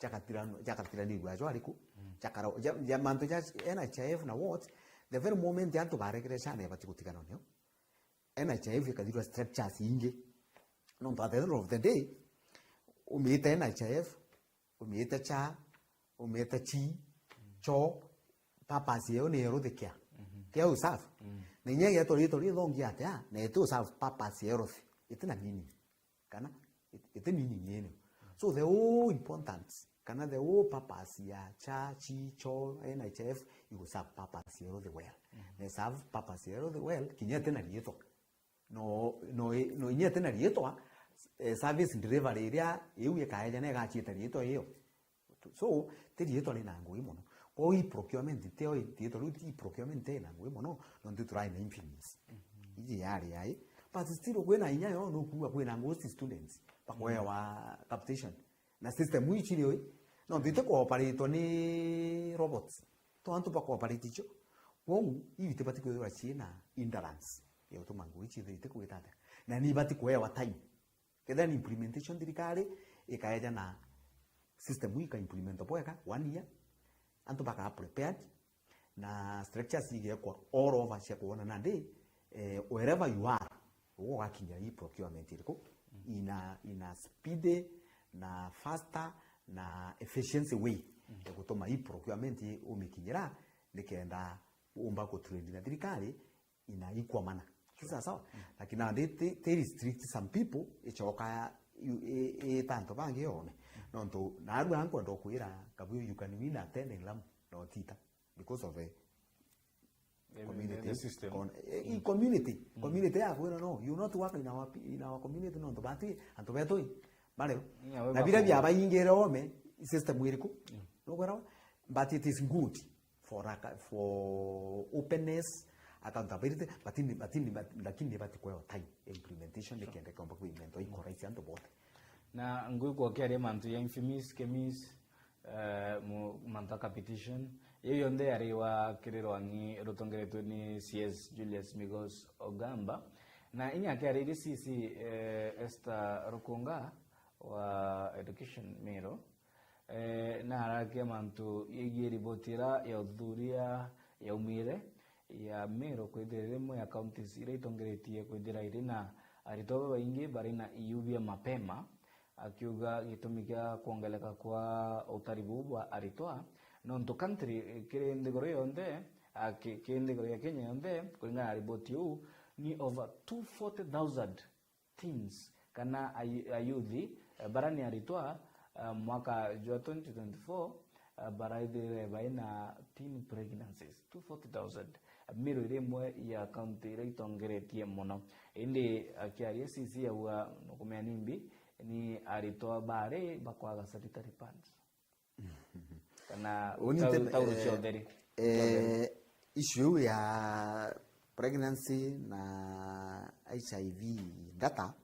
Jagatiranu-, jagatiranirua ajo ariku? Jakara-, ja, ja mantu ja N H I F na what, the very moment antu baregere SHA nebati gutigana nio. N H I F ikathirwa structures ingi. Nontu at the end of the day, umiite N H I F, umiite SHA, umiite chi, cho, purpose yao ni eruthi kia, kia userve. Na inya igetwa ritwa rithongi atia, na iti userve purpose ya eruthi, itina meaning. Kana it-, iti meaning yenu. So the whole importance, kana the whole purpose ya SHA, chi, cho, N H I F, you serve purpose ya eruthi well. Na serve purpose ya eruthi well, kinya itina riitwa. No, no, no, inya itina riitwa, eh, service delivery iria iu ikaeja na igachiita riitwa iyo. So, ti riitwa rina ngugi mono. Kwou e-procurement, tio i-, riitwa riu ti e-procurement ina ngugi mono, nontu turai na infimins. Iji yari yai. But still, kwina inya yo, nukuuga kwina ghost students, bakoewa capitation. Na system iu ichiri ui, nontu iti kuoperatwa ni robots. To antu bakuoperate icio. Kwou, iu itibati kwithirwa ciina hindrance ya gutuma ngugi icio ithire iti kugita atia. Na ni ibati kuewa time. Kethira ni implementation thirikari ikaeja na system ii ika implement bwega, one year, antu bakaa prepared, na structures igekwa all over cia kuona nandi, eh, wherever you are, ugakinyira ii procurement iriku, in a, in a speedy, na faster, na efficiency way, ya gutuma ii procurement umikinyira, nikenda umba kutrade na thirikari, ina equal manner. Ti sawa sawa? Lakini nandi ti, ti restrict some people, ichoka yu-, i, i ta antu bangi yone. Nontu, narua nkwenda kwira, Kabuyu, you can win a ten in Lamu, na utita, because of the community. The system. Con-, eh, i community. Community yakwira, "No, you not work in our pe-, in our community, nontu bati, antu betu i, bari." Na bira biabaingire ome, system iriku? Nukwira? But it is good for ac-, for openness, accountability, but in, but in, but, lakini nibati kuewa time implementation, nikenda kiomba ku implement o ikoraicia antu bote. Na ngwikwa kiaria mantu ya infimis, kemis, eh, mu-, mantu a capitation, iyo yonthe yariwa kiri rwang'i rutongeretwe ni C S Julius Migos Ogamba, na inya akiaririe C C, eh, Esther Rukunga wa Education Meru, eh, na arakia mantu yegie riboti ira ya uthuthuria yaumire ya Meru kwithira iri imwe ya counties iria itongeretie kwithira iri na aritwa babaingi bari na iu bia mapema, akiuga gitumi kia kwongereka kwa utari buu bwa aritwa, nontu country, eh, kiri nthiguru yonthe, ah, ki-, kiri nthiguru ya Kenya yonthe, kuringana na riboti iu, ni over two forty thousand teens, kana ayu-, ayuthi, eh, bara ni aritwa, eh, mwaka jwa twenty twenty-four, eh, baraithire bai na teen pregnancies, two forty thousand. Meru iri imwe ya county iria itongeretie mono. Indi akiaria C C auga, nukumenya nimbi, ni aritwa bari bakwaga sanitary pads. Kana uni tauru, te-, tauru eh, cia utheri. Eh, issue iu ya pregnancy na H I V data,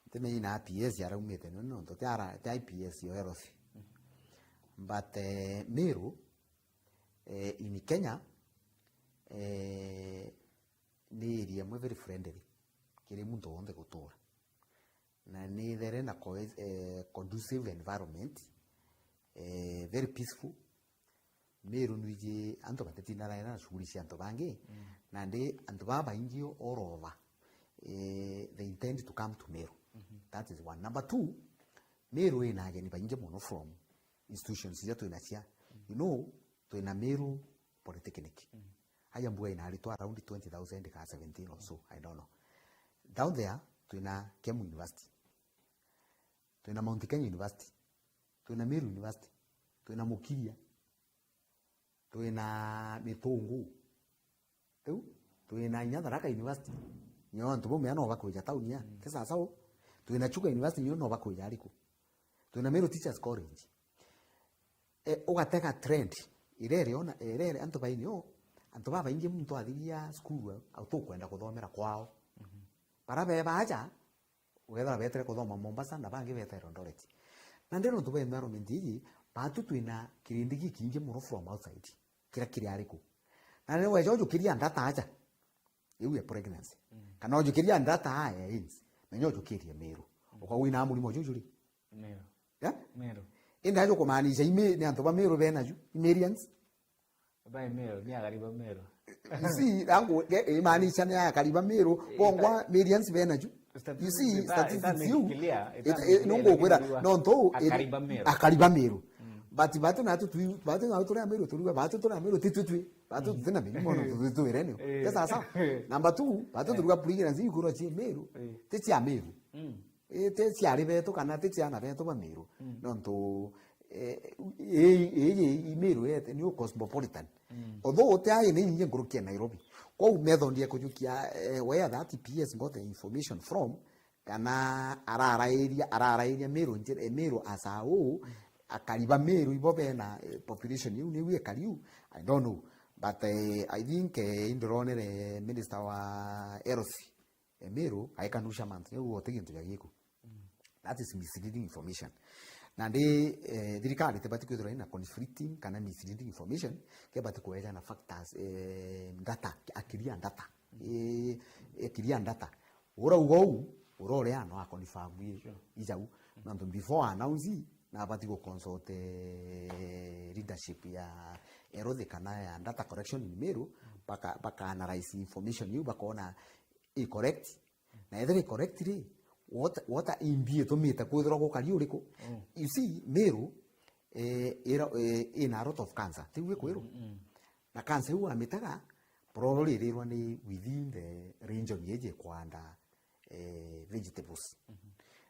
ntimenya ina P S araumite, no, no, nontu ti ara-, ti I P S yo health. But, eh, Meru, eh, in Kenya, eh, ni area imwe very friendly kiri muntu wonthe gutura. Na ni there na co-, eh, conducive environment, eh, very peaceful. Meru nwiji antu batetindanagira na shughuli cia antu bangi, mm, nandi antu baa baingi all over, eh, they intend to come to Meru. Mm-hmm. That is one. Number two, Meru ina ageni baingi mono from institutions iria twinacia. Mm. You know, twina Meru Polytechnic. Mm. Aja mbuga ina aritwa around twenty thousand ka seventeen or so, I don't know. Down there, twina Kemu University. Twina Mount Kenya University. Twina Meru University. Twina Mukiria. Twina Mitungu. Riu, twina inya Tharaka University. Nyo antu bau mea no bakwija tauni ya. Mm. Ti sawa sawa. Twina Chuka University, nyo no bakwija ariku. Twina Meru Teachers College. E, ugatega trend irere ona, irere antu bainio, antu babaingi muntu athiria cukuru au tukwenda kuthomera kwao. Mhm. Bara be baja, ugethira betere kuthoma Mombasa na bangi betere Eldoret. Na ndero ntu ba environment iji, batu twina kirindi gikingi muno from outside. Kira kiri ariku. Na ni weja ujukiria ndata aja. Iu ya pregnancy. Mm. Kana ujukiria ndata aya ins. Menya ujukirie Meru. Mm. Ukawina murimo juju ri. Meru. Ya? Meru. Indi ajo kumaanisha ime ni antu ba Meru bena ju, Imerians. Ba Meru, ni akari ba Meru. You see, rangu, ge-, imaanisha ni akari ba Meru, eh, bongwa ita-, Merians bena ju. You see, statistics, ita-, statistics ita iu. Clear, ita-, eh, clear, nungu kwira, lakini nontu, eh, akari ba Meru. Akari ba Meru. Mm. But batu na tu twi-, batu na turi a Meru, turi ba, batu turi a Meru, ti tu twi. Batu, mm, tutina mirimo no, tu-, tu-, twire ni. Eh. Ke sasa. Number two, batu, eh, turi a pregnancy, ikuru cia Meru. Eh. Ti cia Meru. Mm. Iti ciari betu kana ti ciana betu ba Meru. Mm. Nontu, eh, ii, ii, ii Meru yete ni cosmopolitan. Mm. Although uti ai ni nyingi nkuruki ya Nairobi. Kwou method ya kujukia, eh, where that P S got the information from, kana ararairia, ararairia Meru nje-, eh, Meru as a whole, akari ba Meru ibo bena, eh, population iu niu ikari u, I don't know. But, eh, I think, eh, indironere minister wa health, Emiru aikanusha mantu jau goti gintu ja giku. Mm. That is misleading information. Nandi, eh, thirikari tibati kwithirwa ina conflicting kana misleading information, kebati kweja na factors, eh, data, akiria data. Mm. Eh, akiria data. Urauga uu, urorea no aconfirm i, sure, ijau. Mm. Nontu before announce, nabati gu consult, eh, leadership ya Erothi kana ya data collection in Meru, mm, baka, baka analyze information iu, bakona i correct. Na ethira i correct ri, what, what imbi itumite kwithirwa gukari uriku? Mm. You see, Meru, eh, ira, eh, ina a lot of cancer. Tiu ikwirwa? Mm, mm. Na cancer iu wamitega, probably irirwa ni within the region yeje kwanda, eh, vegetables. Mhm.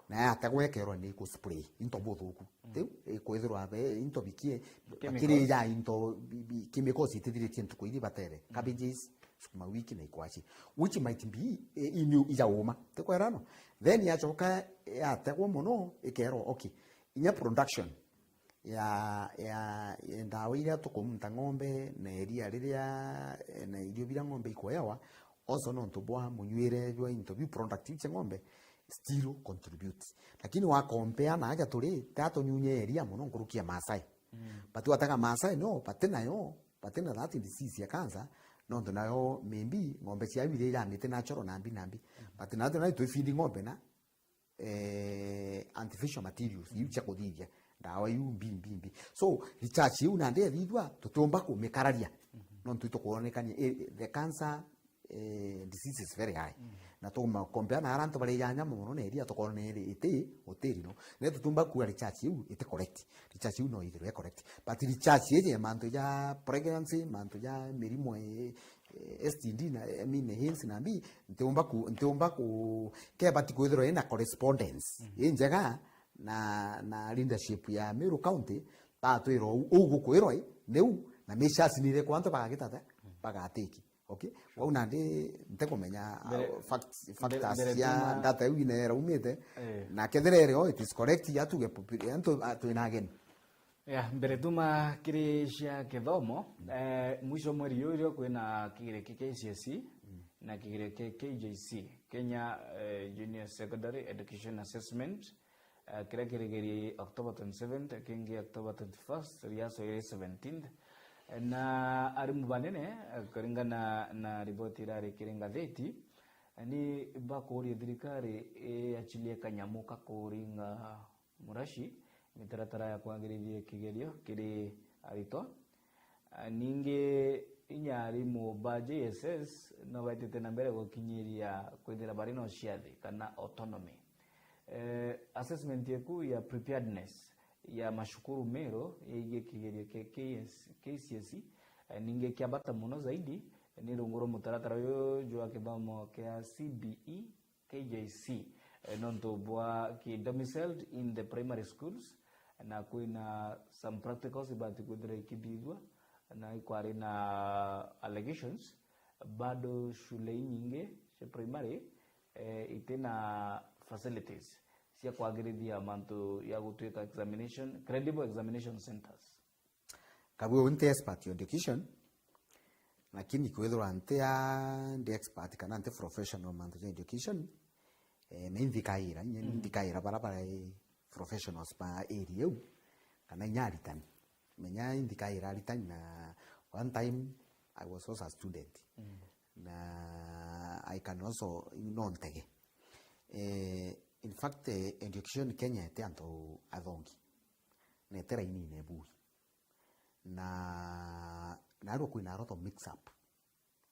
Na yategwa ikerwa ni ku spray into buthuku. Mm. Tiu, ikwithirwa be, into bikie, chemicals, bakirija into bi, bi, chemicals itithiritie ntuku iri batere. Mm. Cabbages, sukuma wiki na ikwaci. Which might be, eh, iniu ija uma. Tikwera no? Then yachoka yategwa mono, ikerwa, okay, inya production ya, ya, ya ndawa iria tukumunta ng'ombe, na iria riria, na irio biria ng'ombe ikuewa, also nontu bwa munywire jwa into biu, product iu cia ng'ombe, still contribute. Lakini wa compare na aja turi, ta tunyunye iria mono nkuruki ya Maasai. Mm. But watega Maasai no, bati nayo, bati na that disease ya cancer, nontu nayo maybe ng'ombe ciao iria ijamite natural nambi nambi. Mm. But nayo nayo twi feed ng'ombe na, eh, artificial materials, iu cia kuthithia, ndawa iu mbi, mbi, mbi. So, research iu nandi ethithwa, tutiumba kumikararia. Mhm. Nontu itukwonekania, eh, the cancer, eh, disease is very high. Mhm. Na tuma compare na ara antu bari ja nyama mono na iria tukwona iri iti, utiri no. Na tutiumba kuga research iu iti correct. Research iu no ithirwe correct. But research iji ya mantu ja pregnancy, mantu ja mirimo, eh, eh, S T D na, I mean, hinsi na mbi, ntiumba ku, ntiumba ku, kebati kwithirwa ina correspondence, mhm, injega na, na leadership ya Meru County, batwira uu, uu gukwirwa i, niu, na measures ni iriku antu bagagitata, mhm, bagatiki. Okay? Sure. Kwou nandi ntikumenya, mbere, uh, facts, mbere, factors mbere cia tuma data iu ina iraumite, eh, na kethira irio, it is correct, ya tuge popu-, antu, ah, twina ageni. Ya, mbere tuma kiri cia kithomo, mm, eh, mwisho mweri uyu kwina kigiriki kia K C S E, mm, na kigerio kia K J C, Kenya, eh, Junior Secondary Education Assessment, eh, kiria kirigerie October twenty-seventh, kingi October twenty-first, rehearsal iri seventeenth. Eh, na arimu banene, eh, kuringana na riboti irari kiri ngatheti, eh, ni bakuuria thirikari iachilie kanyamu ka kuringa murashi mitaratara ya kwagirithia kigerio kiri aritwa. Ah, ningi inya arimu ba J S S no baitite na mbere gukinyiria kwithira bari na uciathi kana autonomy. Eh, assessment yeku ya preparedness ya mashukuru meru yegie kigerio kia K S, K C S E, eh, ningi kia bata muno zaidi ni rungu rwa mutaratara uyu jwa kithomo kia C B E, K J C, eh, nontu bwa ki domiciled in the primary schools, na kwina some practicals ibati kwithira ikithithua, na ikwari na allegations, bado shule inyingi cia primary, eh, itina facilities cia kwagirithia mantu ya gutwika examination, credible examination centers. Kabua uu nti expert ya education, lakini kwithirwa nti a, ndi expert kana nti professional mantu ja education, eh, ni nthikaira, inya ni nthikaira bara bara professionals ba area iu, kana inya aritani. Menya inthikaira aritani na one time I was also a student. Na I can also, no ntege. Eh, in fact, eh, education Kenya iti antu athongi. Na iti rainine bui. Na, narua kwina a lot of mix up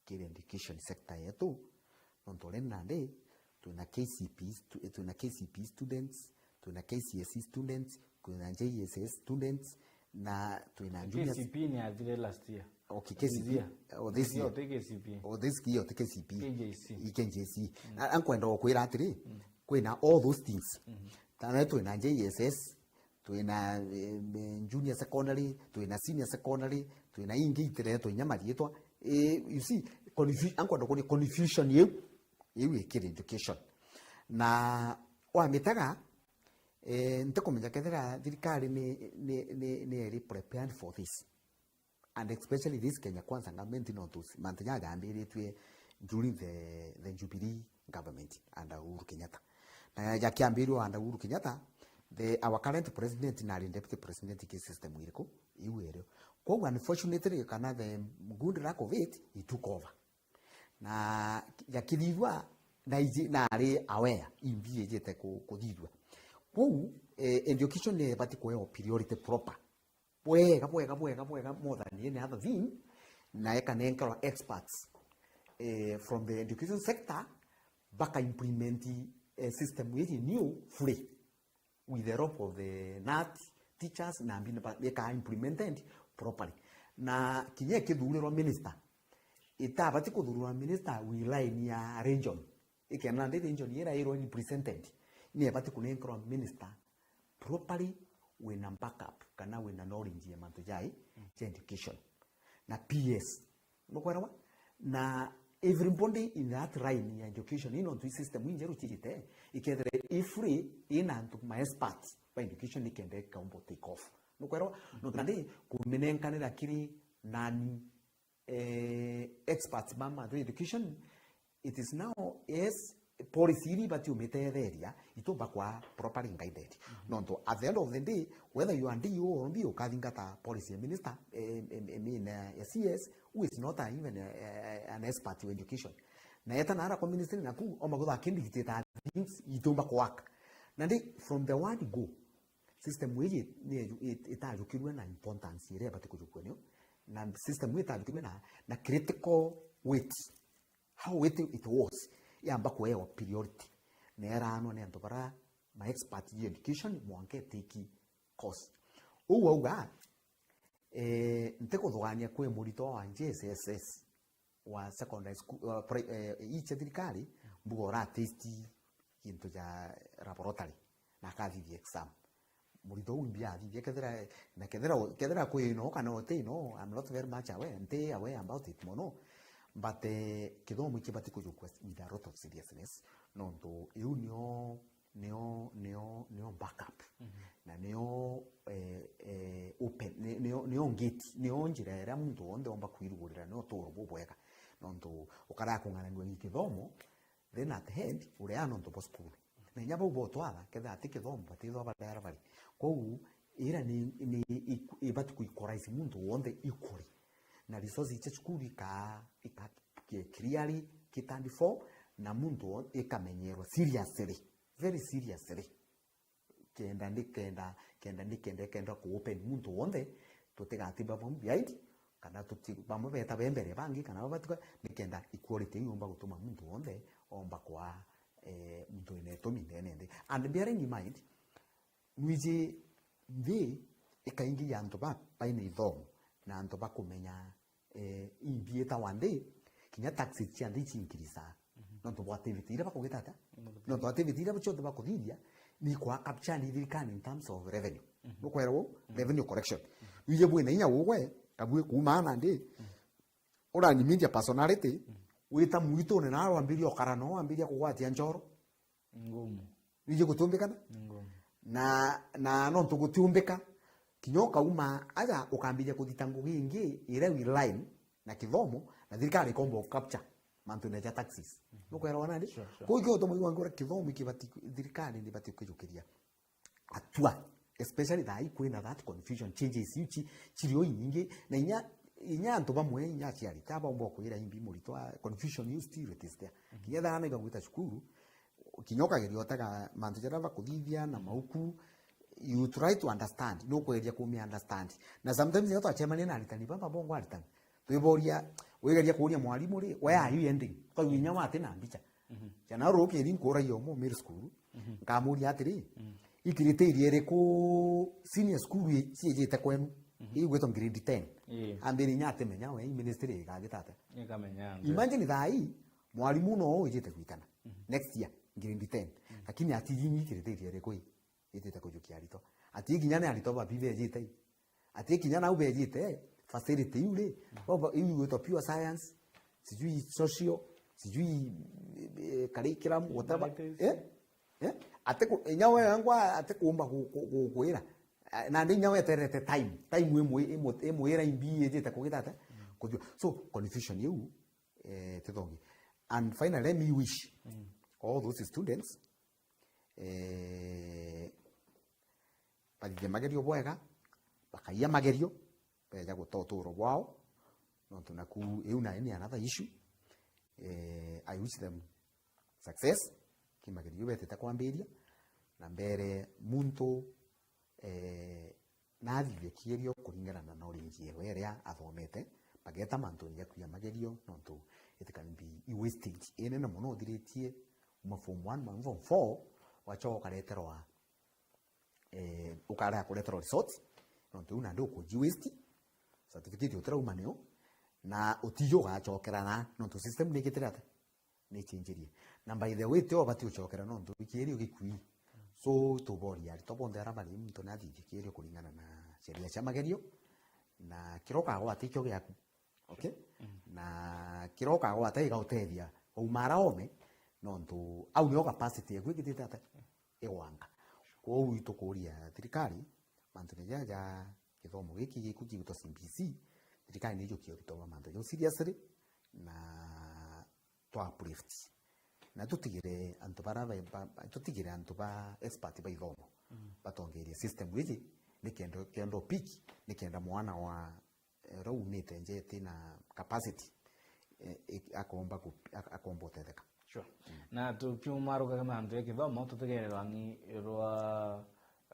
kiri education sector yetu, nontu already nandi twina K C P stu-, twina K C P students, twina K C S E students, twina J S S students, na twina junior K C P ni athire last year. Okay, This K C P. Year. Oh, this This year year. Ti K C P. Oh, this year ti K C P. K J C. I K J C. Na, ankwenda gukwira atiri, kwina all those things. Tana twina J S S, twina, eh, eh, junior secondary, twina senior secondary, twina ingi itiretwe inya mariitwa. Eh, you see, confu-, ankwenda kuria confusion iu, iu ikiri education. Na wamitega, eh, ntikumenya kethira thirikari ni, ni, ni, ni iri prepared for this. And especially this Kenya Kwanza government, nontu mantu jajambiritue during the, the Jubilee government under Uhuru Kenyatta. Na jakiambirwe under Uhuru Kenyatta, the, our current president na ari deputy president ki system iriku? Iu irio. Kwou unfortunately, kana the good luck of it, he took over. Na jakithithua, na iji, na ari aware, imbi ijite ku-, kuthithua. Kwou, eh, education ni ibati kuhewa priority proper. Bwega, bwega, bwega, bwega, more than any other thing, na ikanenkerwa experts, eh, from the education sector, baka implement, eh, system iji new fully with the help of the nat teachers, na mbi-, ba-, ika implemented properly. Na kinya ikithurirwa minister, itabati kuthurirwa minister wi line ya region. Ikenda nandi region ira irairwa represented, ni ibati kunenkerwa minister properly wina backup kana wina knowledge ya mantu jai, ja education. Na P S, nukwelewa? Na everybody in that line ya education, ino ntu system injeru chijite, ikethire i free, ina antu ma experts ba education, ikenda ikaumba take off. Nukwelewa? No, nandi kuminenkanira kiri nani, eh, experts ba mantu education, it is now, yes, policy iri ibati umitetheria, itumba kwa properly guided. Nontu at the end of the day, whether you are D O or B O, ukathingata policy ya minister, eh, eh, eh, mean, eh, ya C S, who is not a, even a, a, an expert in education. Na eta nara kwa ministry naku, omba kutha kindi gitita things itumba kwa work. Nandi from the word go, system iji ni eju-, it-, itajukirwe na importance iria ibati kujukua nio, na system ii itajukirwe na, na critical weight. How weight it was, yamba kuewa priority. Na eranwa ni antu bara ma expert in education, mwanka etiki course. Uu auga, eh, ntikuthugaania kwi murito wa J S S S wa secondary school, uh, pri-, eh, iche thirikari, mbuga ura test gintu ja laboratory, na akathithia exam. Murito uu mbia athithia, kethira, na kethira, kethira kwi no kana uti no, I'm not very much aware, nti aware about it mono, but, eh, kithomo iki bati kujukua with a lot of seriousness, nontu iu nio nio, nio, nio backup. Na nio, eh, eh, open, ni-, nio, nio ngeti, nio njira iria muntu wonthe omba kwirugurira, nio uturo bubwega. Nontu ukara kung'ananua gi kithomo, then at the end, urea nontu bwa cukuru. Na inya bau botwatha, kethira ati kithomo, batithwa baria bari. Kwou, ira ni, ni iku-, ibati ku equalize muntu wonthe equally. Na resources cia cukuru ika, ika clearly catered for, na muntu wo-, ikamenyerwa seriously, very seriously. Kenda ndi kenda, kenda ndi kenda, kenda ku open muntu wonthe, tutigati bamwe behind, kana tuti, bamwe beta be mbere bangi, kana babatuka, ni kenda equality iu yomba gutuma muntu wonthe omba kwa, eh, muntu wina itumi ndene nthi. And bearing in mind, nwiji nthi ikaingi ya antu ba, baina ithomo, na antu bakumenya eh, imbi itawa nthi, kinya taxes cia nthi ichinkirisaa. Mhm. Nontu bwa activity iria bakugita atia? Nontu bwa activity. Nontu activity iria cionthe bakuthithia, ni kwa capture ni thirikari in terms of revenue. Mhm. Nukwera uu? Mhm. Revenue collection. Mhm. Wije bwina inya ugwe, kabui kuuma nandi, mhm, uranyimithia personality, mhm, wita mwitune na wambiria ukara no, wambiria kugwatia njoro. Ngumu. Iji gutiumbikana? Ngumu. Na, na nontu gutiumbika, kinya ukauma aja ukambiria kuthita ngugi ingi iria in line na kithomo, na thirikari ikomba u capture mantu ja taxes. Mhm. Nukwera wana ndi? Sure, sure. Kwou ikio utuma igwa ngora kithomo ikibati, thirikari ndibati kwijukiria atua, especially thaa ii kwina that confusion, changes iu chi-, chiri o inyingi, na inya, inya antu bamwe, inya aciari, ta baumba kwira imbi muritwa, confusion iu still it is there. Mhm. Kinya thaa naiga gwita cukuru, kinya ukageria utega mantu jaria bakuthithia na mauku, you try to understand, nukwegeria kumi understand. Na sometimes inya twachemania na aritani baba bongo aritani, twiboria, wigeria kuuria mwarimu ri, where are you ending? Kwa inya wati na mbicha. Mhm. Jana rukiri nkuragia umo middle school, mhm, nkamuria atiri, mhm, ikiritiria iriku senior school i-, ciijite kwenu? Mhm. Igwitwa grade ten. Ii. Ambiri inya atimenya we, ministry igathita atia? Ikamenya, ndio. Imagine thaa ii, mwarimu no wijite gwitana. Mhm. Next year, grade ten. Mhm. Lakini ati inyi ikiritiria iriku i-, itite kujukia aritwa? Ati kinya ni aritwa babi bejite i? Ati kinya nau bejite facility iu ri, baba, iu igwitwa pure science, sijui social, sijui, eh, curriculum, whatever. Humanities. Eh? Eh? Ati ku-, inya we angwa ati kuumba ku-, ku-, ku-, kwira. Eh, nandi inya weterete time. Time imu-, imu-, imwira imbi ijite kugita atia? Mm. Kuthua. So, confusion iu, eh, tithongi. And finally, let me wish, mm, all those students, eh, bathithie magerio bwega, bakaia magerio, beja guta uturo bwao, nontu naku iu nayo ni another issue. Eh, I wish them success, ki magerio betite kwambiria, na mbere muntu, eh, nathithie kierio kuringana na knowledge yewe iria athomete, bageta mantuni ja kuia magerio, nontu it can be wastage inene mono uthiritie kuma form one, form four, wachoka ukareterwa eh, ukarega kureterwa results, nontu iu nandi ukuji waste, certificate utirauma nio, na utiji ugachokera na, nontu system ni ikitire atia? Ni ichinjirie. Na by the way, ti ubati uchokera nontu ikiri ugikui. So, tuboria aritwa bonthe aria bari, muntu nathithie kierio kuringana na sheria cia magerio, na kiria ukagwata ikio giaku. Okay? Mm. Na kiria ukagwata igauteethia wauma ara ome, nontu au nio capacity yaku ikitite atia? Igwanga. Kwou itukuria thirikari, mantune jaja ja githomo giki giku gigwitwa C B C, thirikari niijukie uritwa bwa mantu jau seriously, na twa uplift. Na tutigire antu bara ba, ba, ba, tutigire antu ba expert ba ithomo, mm, batongerie system iji, nikenda, kenda peak, nikenda mwana wa eh, uria uumite nja iti na capacity, eh, ik-, akomba ku-, ak-, akomba utetheka. Sure. Mm. Na tukiumarukaga mantu ya kithomo, tutigere rwang'i rwa,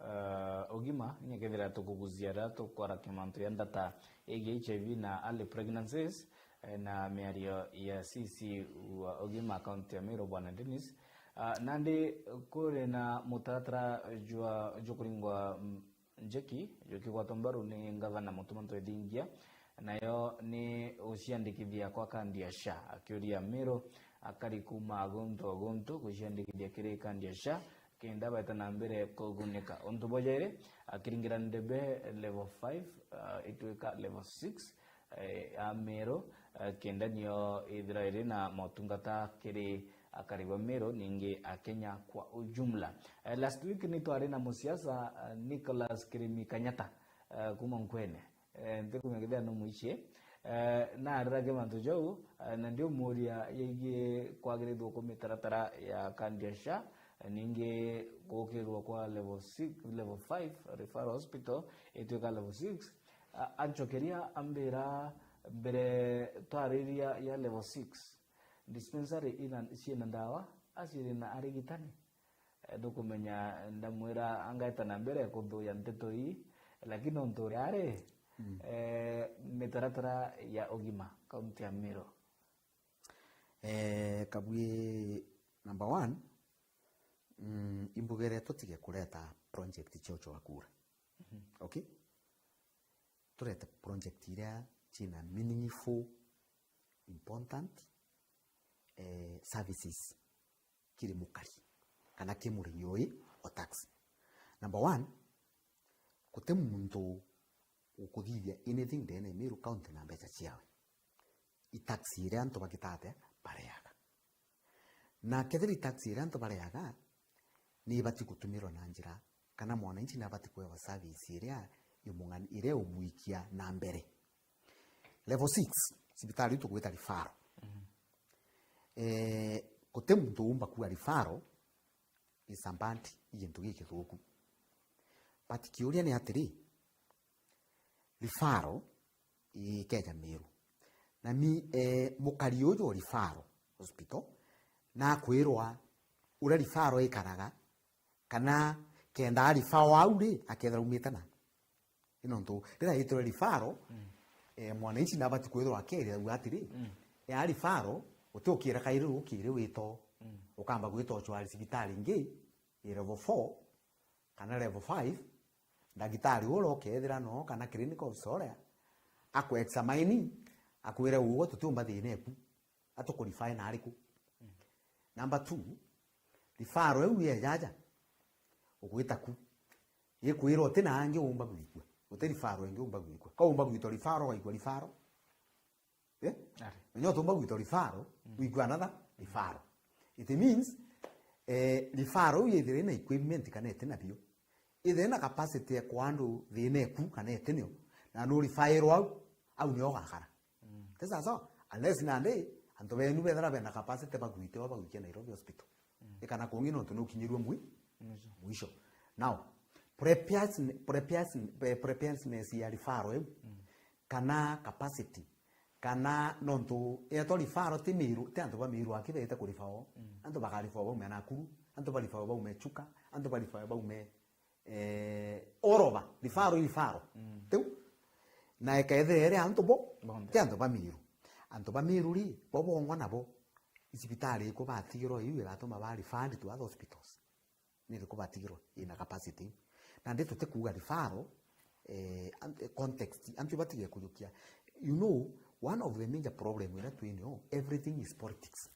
eh, ugima, inya kethira tukugucia aria tukwarakia mantu ya ndata igie H I V na early pregnancies, eh, na miario ya C C wa ugima kaunti ya Meru, Bwana Dennis. Ah, nandi kuri na mutaratara jwa, jwa kuringwa, mm, njeki jukigwatwa mbaru ni ngavana Mutuma Ntwethingia, nayo ni guciandikithia kwa kandi ya SHA, akiuria Meru akari kuuma guntu o guntu guciandikithia kiri kandi ya SHA, kenda baeta na mbere kugunika. Untu bwa jairi, akiringira ndebe level five, ah, itwika level six, eh, ya Meru, eh, kenda nio ithira iri na motungata kiri akari ba Meru, ningi Akenya kwa ujumla. Eh, last week ni twari na musiasa, eh, Nicholas Kirimi Kanyata, eh, kuma Nkwene. Eh, ntikumenya kethira no mwichie. Eh, naariragia mantu jau, eh, na ndiumuuria yegii kwagirithua kwa mitaratara ya kandi ya SHA, eh, ningi gukirwa kwa level six, level five referral hospital, itwika level six. A-, ancokeria ambira, mbere twariria ya level six, dispensary ina, ciina ndawa, aciri na arigitani. Eh, ndukumenya ndamwira angaeta na mbere kuthuya nteto ii, lakini nontu uria ari, mm, eh, mitaratara ya ugima kaunti ya Meru. Eh, Kabui, number one, mm, imbugire tutige kureta project cio cio akura. Mhm. Okay? Turete project iria ciina meaningful, important, eh, services kiri mukari kana ki murimi ui o taxi. Number one, guti muntu ukuthithia anything ndene ya Meru County na mbeca ciawe. I taxi iria antu bagitate bareaga. Na kethira i taxi iria antu bareaga, ni ibati gutumirwa na njira, kana mwananchi ni abati kwewa service iria imung'ani-, iria umwikia na mbere. Level six, cibitari iu tugwita referral. Mhm. Eh, guti muntu umba kuwa referral, is a bad, i gintu gikithuku. But kiuria ni atiri, referral ikeja Meru. Na mi, eh, mukari uju o referral hospital, nakwirwa uria referral ikaraga, kana kenda arifawa au ri, akethira aumite na. Ni nontu riria yitire referral, mm, eh, mwananchi nabati kwithirwa akerithagua atiri, mm, ya referral, uti ukira kairi ukiri wito, mm, ukamba gwita ucwari cibitari ingi, i level four, kana level five, ndagitari uria ukethira no, kana clinical officer uria, aku examine, akwire, "Ugo tutiumba thina eku, atukurifae na ariku?" Mm. Number two, referral iu yejaja, ugwita ku. Ikwira uti na angi umba gwikua. Uti referral ingi umba gwikua. Ka umba gwitwa referral, ugaikua referral. Eh? Ari. Menya utumba gwitwa referral, mm, gwikua another referral. It means, eh, referral iu yethira ina equipment kana iti nabio, ithire na capacity ya kwa andu thina eku kana iti nio, na nu referral au, au nio ugakara. Mm. Ti sawa sawa? Unless nandi antu benu bethira bena capacity bagwite o bagwikia Nairobi Hospital. Mm. Ikana kungi nontu nukinyirue mwi-, mwisho. Mwisho. Now, preparedness, preparedness, eh, preparedness ya referral iu, mm, kana capacity, kana nontu yetwa referral ti Meru, ti antu ba Meru aki bete kurifawa. Mm. Antu bakarifawa baume Nakuru, antu barifawa baume Chuka, antu barifawa baume, eh, all over, referral i referral. Mm. Tiu? Na ikaethira iri antu bo, bonthe, ti antu ba Meru. Antu ba Meru ri, bo bongwa nabo, i cibitari iku batigirwa iu igatuma ba referred to other hospitals? Ni iriku batigirwa ina capacity? Nandi tutikuuga referral, eh, an-, eh, context, antu batige kujukia. You know, one of the major problem iria twinio, everything is politics.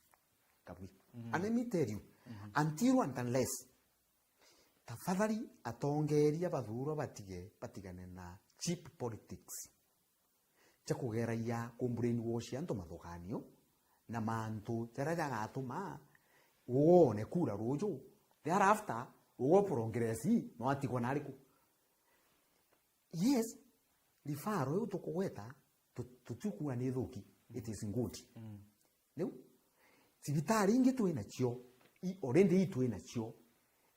Kabui. Mm. And let me tell you, mm-hmm, until and unless, tafadhali atongeria bathuurwa batige, batigane na cheap politics cia kugeragia ku brainwash antu mathuganio na mantu jaria jagatuma uone kura ruju, thereafter ugo progress no atigwa na ariku? Yes, referral iu tukugweta, tu-, tutikuuga ni thuki, it is good. Mm. Riu, cibitari ingi twi nacio, i already i twi nacio,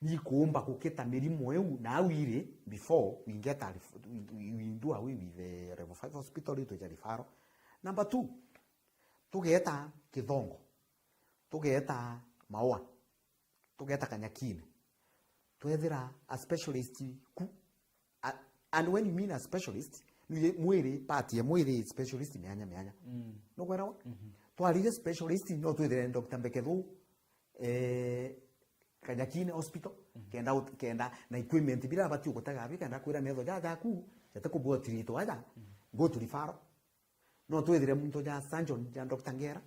ni ikuumba gukita mirimo iu na au iri before we get a ref-, we, we, we do away with the level five hospital, riu twija referral. Number two, tugeta Kithongo, tugeta Maua, tugeta Kanyakine, twethira a specialist ku. A-, and when you mean a specialist, ni mwiri, part ya mwiri specialist mianya mianya. Mm. Nukwerawa? Mhm. Twarire specialist, no twithire Doctor Mbekethu, eh, Kanyakine Hospital, mhm, kenda ut-, kenda na equipment bira abati gutega bi, kenda kwira metho ja jaku, jate kubwa treat waja, mhm, go to referral. No twithire muntu ja surgeon, ja Doctor Ngera,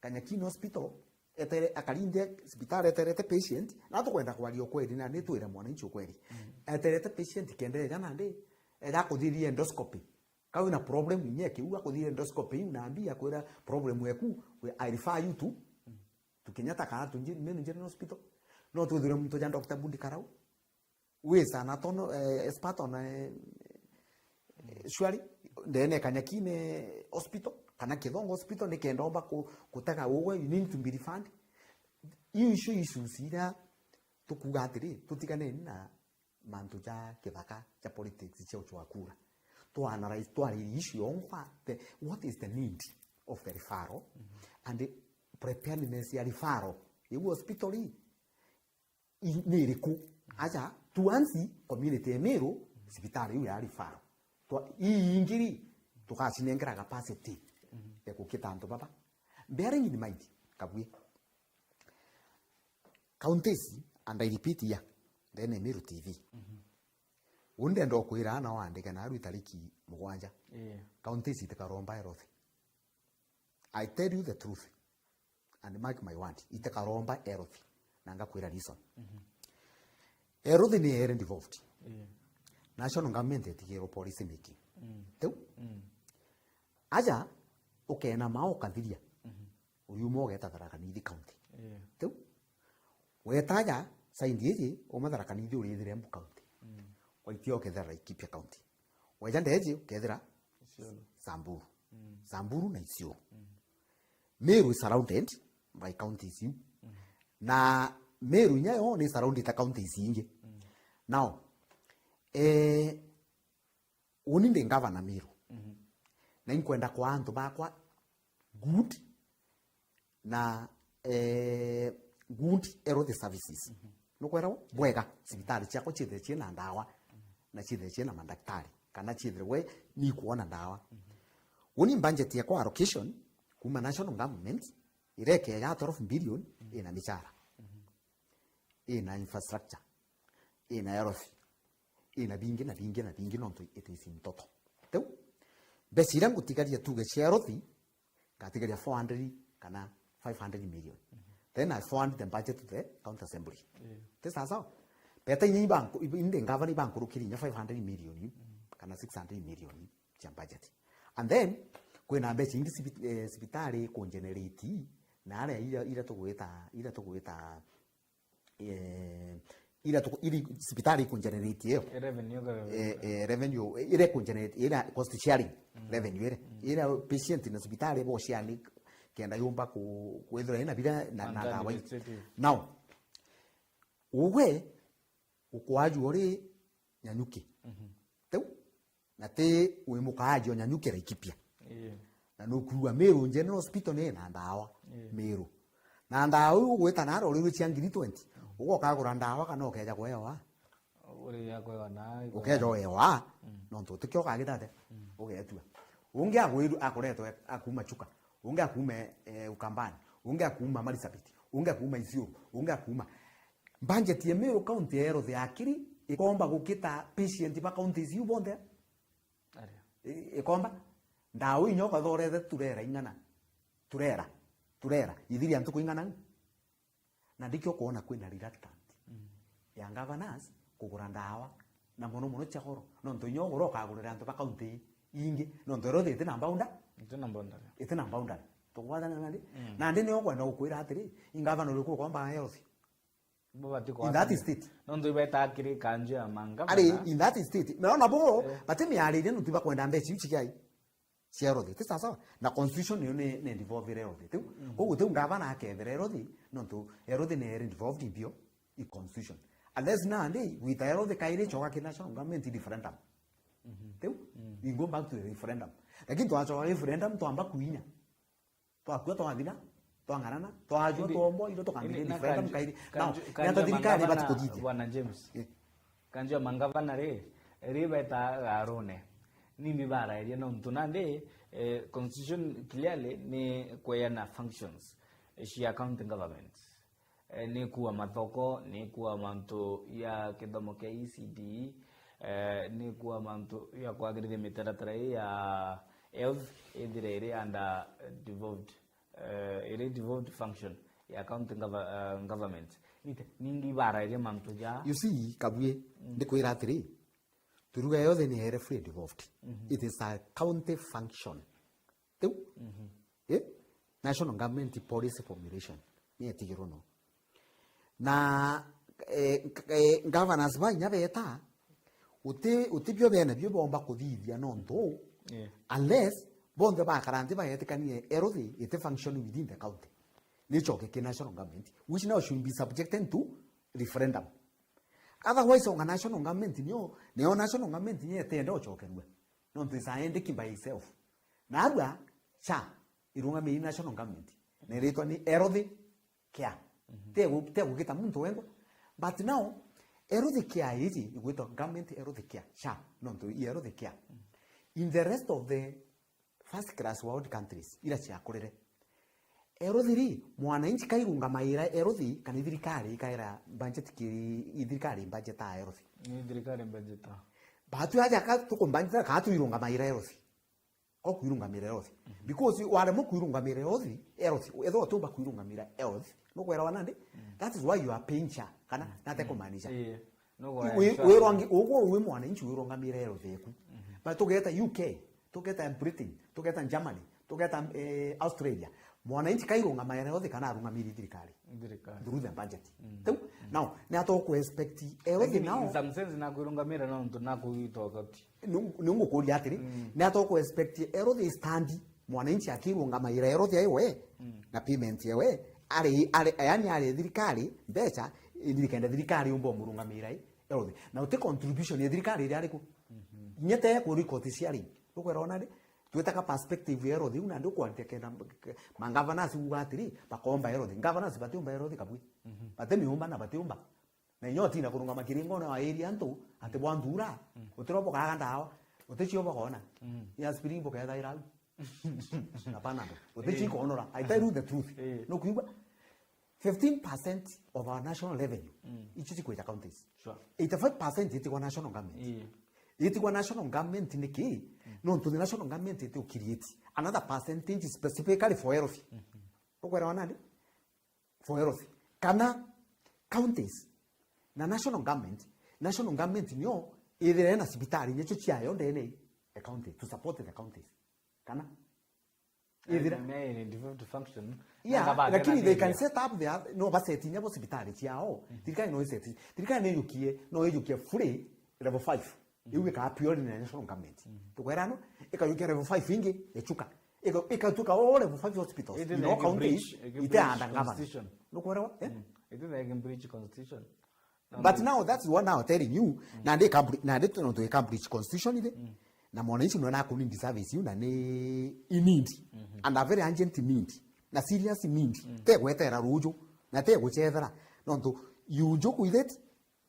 Kanyakini Hospital, etere-, akarinde cibitari eterete patient, na tukwenda kwaria ukweli, na ni twire mwananchi ukweli. Mm. Eterete patient kenda eja nandi, eja kuthithia endoscopy. Ka wina problem inya kiu, akuthithia endoscopy iu, na mbi akwira problem eku, we, I refer you to, mm, to Kenyatta kana to Nje-, Main General Hospital. No twithire muntu ja Doctor Budi Karau, wisa na tono, eh, expert on, eh, shwari, ndene Kanyakine hospital, kana Kithongo hospital, nikenda omba ku-, kutega ugwe, you need to be refund. Iu icio issues iria tukuga atiri, tutiganeni na mantu ja kithaka, ja politics, cia uchwa kura. Twa analyze, twariri issue yongwa, the, what is the need of the referral, and the preparedness ya referral. Iu hospital ii, i-, ni iriku? Aja, tuansi community ya Meru, cibitari iu ya referral. Twa-, ii ingiri, tugacinengera capacity ya gukita antu baba. Bearing in mind, Kabui, counties, and I repeat here, then Meru T V. Uu ndenda ukwira na wandike naru itariki mugwanja. Ii. Counties itikaromba health. I tell you the truth. And mark my word, itikaromba health. Na ngakwira reason. Health ni ere devolved. Ii. National government itigirwo policy making. Tiu? Aja, ukena ma ukathiria. Uriuma ugeta Tharaka Nithi County. Ii. Tiu? Weta aja, side iji, uma Tharaka Nithi urithire Embu County. Waitia ukethira Laikipia County. Weja ndeji, ukethira Isiolo. Samburu. Samburu na Isiolo. Meru is surrounded by counties iu. Na Meru inya yo ni surrounded ta counties ingi. Now, eh, uni ndi ngavana Meru. Na inkwenda kwa antu bakwa good na, eh, good health services. Nukwera bwega, cibitari ciakwa ciithire ciina ndawa, na ciithire ciina mandaktari, kana ciithirwe ni kuona ndawa. Uni budget yakwa allocation kuma national government, irekeja twelve billion, ina michara, ina infrastructure, ina health, ina bingi na bingi na bingi, nontu it is in total. Riu, mbeca iria ngutigaria tuge cia health, ngatigaria four hundred kana five hundred million. Then I forward the budget to the county assembly. Ti sawa sawa? Beta inya ibanku-, inde ngavana ibankurukirie inya five hundred million iu, kana six hundred million iu cia budget. And then, kwina mbeca ingi cibi-, eh, cibitari ikungenerate, na aria ira, ira tugwita, ira tugwita, eh, ira tuku-, iri cibitari ikungenerate iyo. Eh, revenue, eh, eh, revenue, ira ikungenerate, ira cost sharing revenue ira. Ira patient na cibitari bo share ni kenda yumba ku-, kwithirwa ina bira na, na ndawa. Now, ugwe ukwaju uri Nyanyuki. Riu, na ti wi mukaaji o Nyanyuki Laikipia. Ii. Na nukwigua Meru General Hospital ni na ndawa. Ii. Meru. Na ndawa iu ugwita naro uri cia ngiri twenty. Ugoka kugura ndawa kana ukeja kwewa? Uri ya kwewa na ukeja wewa. Nontu utikio ukagita ate? Ugetua. Ungi agwiru akuretwe akuma Chuka. Ungi akuma, eh, Ukambani. Ungi akuma Marsabit. Ungi akuma Isiolo. Ungi akuma Budget ya Meru County ya health ya akiri ikomba gukita patient ba counties iu bonthe. Aria. I-, ikomba. Ndawa inya ukathorete turera ing'ana. Turera. Turera. Ithiria ntuku ing'ana u? Na ndikio ukoona kwina reluctant ya governors kugura ndawa. Na mono mono cia goro. Nontu inya ugura ukagurira antu ba county ingi. Nontu health iti na boundary. Iti na boundary. Iti na boundary. Tugwathana nandi? Nandi nio ukwenda gukwira atiri, i governor uriku ukomba health? Bo bati in that state. Nontu ibeta kiri kanju ya mangavana. Ari in that state. Meraona bo, eh, bati miaririe nontu ibakwenda mbeca iu cigai. Cia health. Ti sawa sawa? Na constitution niyo ni, ni devolve health. Tiu? Koguo tiu ngavana akethira health, nontu health ni iri devolved in bio i constitution. Unless nandi, gwita health kairi icoka ki national government i referendum. Tiu? We go back to the referendum. Lakini twacoka referendum, twamba kuinya. Twakua twathira, twang'arana, twajua, indi, twombo, indo tukambiriria indi na referendum kanju-, kairi. Now, kanju-, ni ata kanju ya thirikari ibati mangavana, kuthithia? Bwana James. Eh. Kanju ya mangavana ri, ri beta garune. Nini barairie nontu nandi, eh, constitution clearly ni kweana functions cia county government. Eh, ni kuwa mathoko, ni kuwa mantu ya kithomo kia E C D E, eh, ni kuwa mantu ya kwagirithia mitaratara ii ya health, ithire iri under, eh, devolved, eh, iri devolved function ya county gov-, eh, government. Nite, ningi ibarairie mantu ja. You see, Kabue, ndikwira atiri, turuga yothe ni ere free devolved. It is a county function. Tiu? Eh? National government policy formulation. Ni etigirwo no. Na, eh, k-, eh, governors ba inya beta, Uti, uti bio bene bio bomba kuthithia nontu, yeah, unless bonthe bakara nthi bagetikanie health iti function within the county, nicoke ki national government, which now should be subjected to referendum. Otherwise, onga national government nio, nio national government nio etenda ucokerua. Nontu is a entity by itself. Narua, SHA, irungamiri national government. Na iritwa ni health care. Mhm. Tegu-, tegugita muntu wengwa. But now, health care iji igwitwa government health care, SHA, nontu i health care. Mhm. In the rest of the first class world countries, ira ciakurire, health ri, mwananchi kairungamaira health, kana i thirikari ikaira budget ki, i thirikari budget a health. Ni thirikari budget a. Batu aja ka tukumbudget, ka tuirungamaira health. Okwirungamira health. Mhm. Because waremwa kwirungamira health, health, ethwa utiumba kwirungamira health, nukwerawa nandi? Mm. That is why you are paying SHA, kana, mm, nate kumaanisha. Ii. Nukwera wi-, insurance. Wirwangi, ugwo wi mwananchi wirungamira health eku. Mhm. But tugeta U K, tugeta Britain, tugeta Germany, tugeta, eh, Australia. Mwananchi kairungamaira health kana arungamiri thirikari. Thirikari. Through the budget. Mm. Tau, mm, now, ni atoku expect health. Lakini now in some sense nakwirungamira nontu nakwitoka ti. Ni, ni ngukuria atiri, mm, ni atoku expect health stand, mwananchi akirungamaira health yawe, mm, na payment yawe, ari, ari, yani ari thirikari, mbeca, indi kenda thirikari umba umurungamaira health. Na uti contribution ya thirikari iri ariku? Mhm. Nyete ku record cia ri, ukwera ona ri, twetaka perspective ya health, iu nandi ukwariria kenda, mangavana acio uga atiri, bakomba health. Governors batiumba health kabui. Mhm. Bati miumba na batiumba. Na inya utina kurungama kiringone wa area antu, ati bwa nthura, mm, utiro bukaga ndawa, uticio bukona. Mm. Ya aspirin bukethaira au. Na Panadol. Uticio, eh, ikonora. I tell you the truth. Eh. Nukwigua? Fifteen percent of our national revenue, mm, icio cikwija counties. Sure. Eighty-five percent itigwa national government. Eh. Itigwa national government niki? Mm. Nontu the national government iti create another percentage specifically for health. Mm-hmm. Ukwera nandi? For health. Kana counties na national government, national government nio ithire na cibitari nyecho ciayo ndene e county to support the counties. Kana ithire. Eh, me devolved function. Yeah, lakini they can set up the, no, baseti nyabo cibitari ciao. Mhm. Thirikari no iseti. Thirikari no yukie, no yukie free level five. Iu ikaa purely na national government. Mm. Tukwera no, ikayukia level five ingi, ichuka. Ika-, ikatuka all level five hospitals. Iti in all counties, ite under government. Nukwerawa? Eh? Mm. Iti na breach constitution. But now that's what now telling you, mm, na ndi Cambri-, na ndi tu, tu Cambridge constitution ite. Mm. Na mwananchi no na kuni service you na ni in need. Mm-hmm. And a very urgent need. Na serious need. Mm. Te gwetera ruju, na te guchethera. Nontu you joke with it,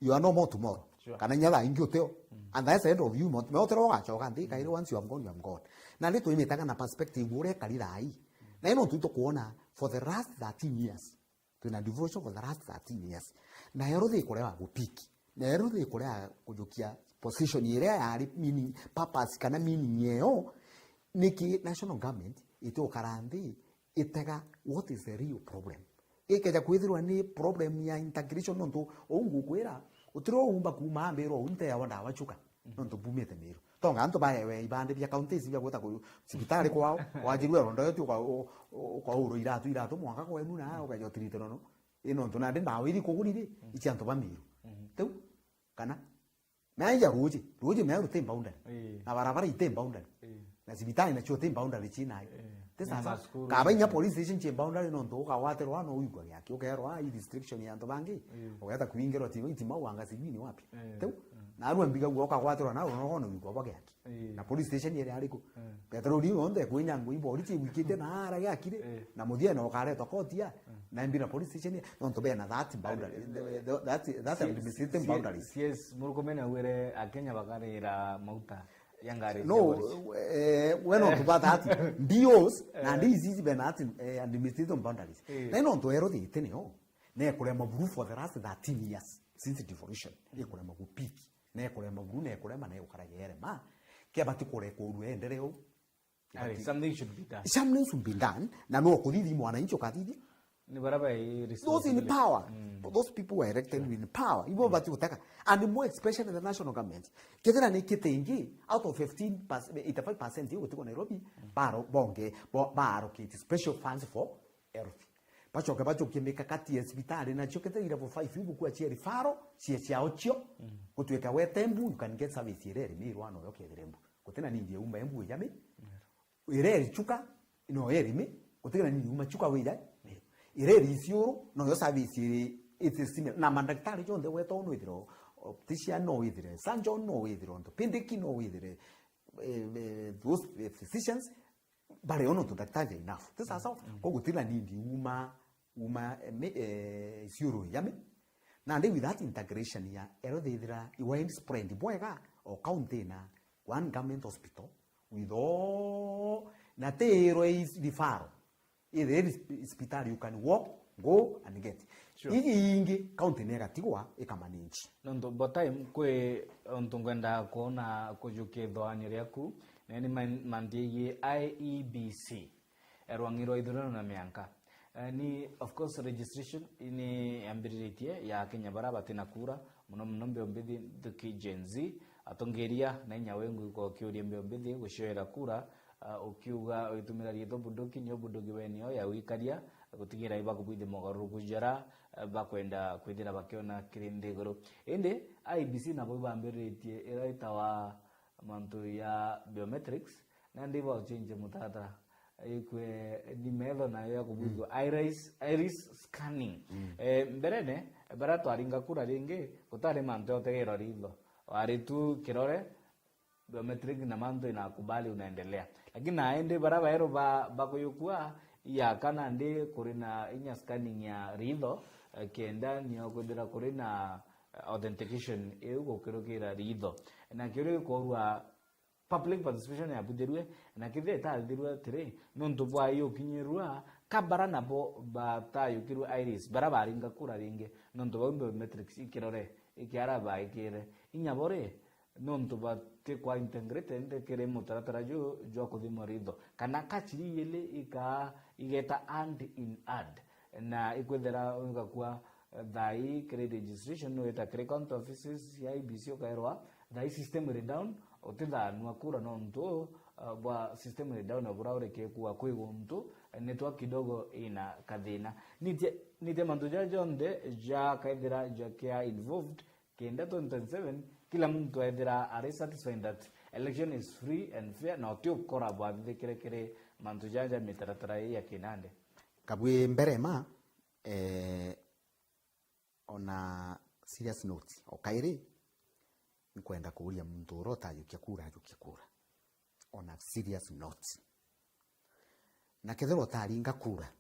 you are no more tomorrow. Sure. Kana inya thaa ingi uteo. Mm. And that's the end of you, mot-, me utero ugachoka nthi, kairi once you have gone, you have gone. Na ni twimitaga na perspective uria kari thaa ii. Na ino ntu tukuona for the last thirteen years. Twina devolution for the last thirteen years. Na ero thi kurewa gupiki. Na ero thi kurewa kujukia position iria yari meaning, purpose kana meaning yeo. Niki national government iti ukara nthi itega what is the real problem. Ikeja kwithirwa ni problem ya integration, nontu uu ngukwira, utiri uumba kuuma ambirwa uu nteawa ndawa chuka, nontu mbumite Miru. Tonga antu baewe ibande bia counties bia gwita ku cibitari kwao, wajirua rondo yoti uka-, u-, u-, ukaurwa iratu, iratu mwanka kwenu na ukeja utirite nono. I nontu nandi ndawa iri kugurire, ici antu ba Miru. Tiu? Kana? Meaija ruuji, ruuji mea ruti boundary. Ii. Na barabara iti boundary. Ii. Na cibitari nacio ti boundary cinayo. Ii. Ti sasa. Kaba inya police station ci boundary nontu ukagwatirwa no uigua giaki, ukerwa hii restriction ya antu bangi. Ii. Ugeta kuingirwa ti, ti mau anga sijui ni wapi. Ii. Tiu? Mm. Na arua mbiga guo ukagwatirwa na uno no uigua bwa giaki. Ii. Na police station iri ariku? Mm. Petero ri onthe kwinya ngui bori ci wikite na ara giakire. Ii. Na muthia na ukaretwa koti ya. Mm. Na mbira police station ya. Nontu bena that boundary. Ii. The, the, that, that administrative boundaries. Yes, murukomene wire Akenya bakarira mauta ya ngari. No, eh, we no tuba that. D Os, na D Cs bena that, eh, administrative boundaries. Ii. Na ino ntu ero thite nio. Ne kurema buru for the last thirteen years since devolution. Ikurema gupiki. Na ikurema buru, na ikurema, na igukara yerema. Kia bati kurekurua enderee uu. Ari, something should be done. Something should be done. Na no kuthithia mwananchi ukathithia. Ni bara bai those in responsibility. Power. Mm. Those people were elected in power. Ibo bati guteka. And more especially the national government. Kethira ni kiti ingi, out of fifteen percent, eighty-five percent iu gutigwa Nairobi, baro, bonge, bo-, ba allocate special funds for health. Bacoke bacukie mikakati ya cibitari, nacio kethira level five iu bukua cia referral, cia ciao cio, mm, gutwika wete Embu, you can get service iria iri Meru, no yo kethire Embu. Gutina nindi ya uma Embu ija Mi-, iria iri Chuka, no iri Mi-, gutina nindi ya uma Chuka wija Meru. Iria iri Isiolo, no yo service iri, it is similar. Na mandagitari jonthe weta no withire optician, no withire surgeon, no withire orthopedic, no withire, eh, eh, those, eh, physicians, bari o nontu ndagitari are enough. Ti sawa sawa? Mm. Koguo gutina nindi uma, uma, eh, Mi-, eh, Isiolo ija Mi-. Nandi with that integration ya health ithira i widespread bwega, o county ina one government hospital with all, na ti irwe is referral. Ithire i cibitari you can walk, go and get. Sure. Iji ingi county ni igatigwa ikamanage. Nontu bo time kwi untu ngwenda kwona kujukia ithoanio riaku, na ni man-, manthi yegii I E B C, eh, rwang'i rwa ithurano na mianka. Eh, ni, of course, registration ni yambiriritie ya Akenya bara batina kura, muno muno mbeu mbithi nthuki Gen Z, atongeria na inya wengu ukiuria mbeu mbithi gucioera kura, ah, ukiuga witumira riitwa bunduki, nio bunduki wenio ya gwikaria, gutigira ibakubwithia mogaruruku jara, eh, bakwenda kwithira bakiona kiri nthiguru. Indi I E B C nabo ibambiriritie iria itawa mantu ya biometrics, nandi ibauchenje mutaratara. Ikwe ni metho nayo ya kubwithua, mm, iris, iris scanning. Mm. Eh, mberene, bara twaringa kura ringi, gutari mantu ya utegerwa ritho. Wari tu kirore, biometric na mantu inakubali unaendelea. Lakini na indi bara baeru ba, bakuyukua, iyaka nandi kuri na inya scanning ya ritho, eh, kenda nio kwithira kuri na, eh, authentication iu gukirukira ritho. Na kiu gikorwa public participation yabuthirue, na kethira itathirue atiri, nontu bwa iyo ukinyirua, ka bara nabo batayukirue iris, bara baringa kura ringi, nontu bau biometrics ikirore, ikiara baikire. Inya bo ri, nontu batikwa integrated kiri mutaratara juu jwa kuthimwa ritho, kana kachiri ili ikaa igeta hand in hand, na ikwithira igakua, eh, thaa ii kiri registration, no wita kiri county offices ya I E B C ukaerwa, thaa ii system iri down, utithanua kura nontu, eh, bwa system iri down, bura ureke kuwa kwi guntu, eh, network kidogo ina kathina. Nitie, nitie mantu jaja jonthe jakaithira jakia involved, kenda twenty twenty-seven, kila muntu ethira ari satisfied that election is free and fair, na uti ukora bwathithikire kiri mantu jaja mitaratara ii ya kinandi. Kabwi mbere ma, eh, on a serious note, o kairi, nkwenda kuuria muntu uria utayukia kura, ayukie kura. On a serious note. Na kethira utaringa kura,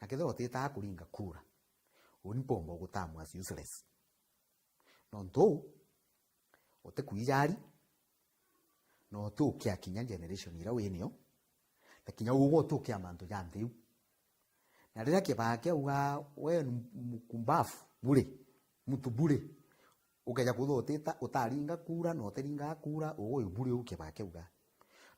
na kethira utitaa kuringa kura, uni mpomba ugutamwa as useless. Nontu utikwijari, na utiukia kinya generation iria winio, na kinya ugwe utiukia mantu ja nthi iu. Na riria kibaa kiauga, "We ni mpumbavu bure, mtu bure," ukeja kwithirwa utita-, utaringa kura na utiringaga kura, ugwe wi bure, uu kibaa kiauga.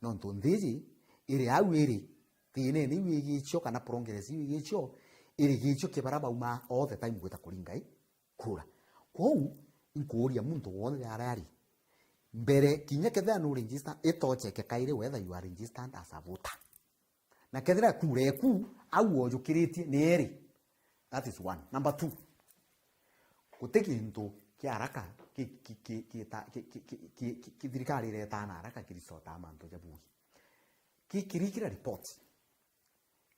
Nontu nthi iji iri au iri, thiinene iu igicio kana progress iu igicio, iri gicio kia baria baumaa all the time gwita kuringa i kura. Kwou, inkuuria muntu wonthe aria ari, mbere kinya kethira nu register, itocheke kairi whether you are registered as a voter. Na kethira kura eku au wojukiritie ni eri. That is one. Number two, guti gintu kia haraka ki, ki, ki, ki, ta, ki, ki, ki, ki, ki, ki thirikari iretaa na haraka kirisotaa mantu ja bugi. Ki, kiri kira report.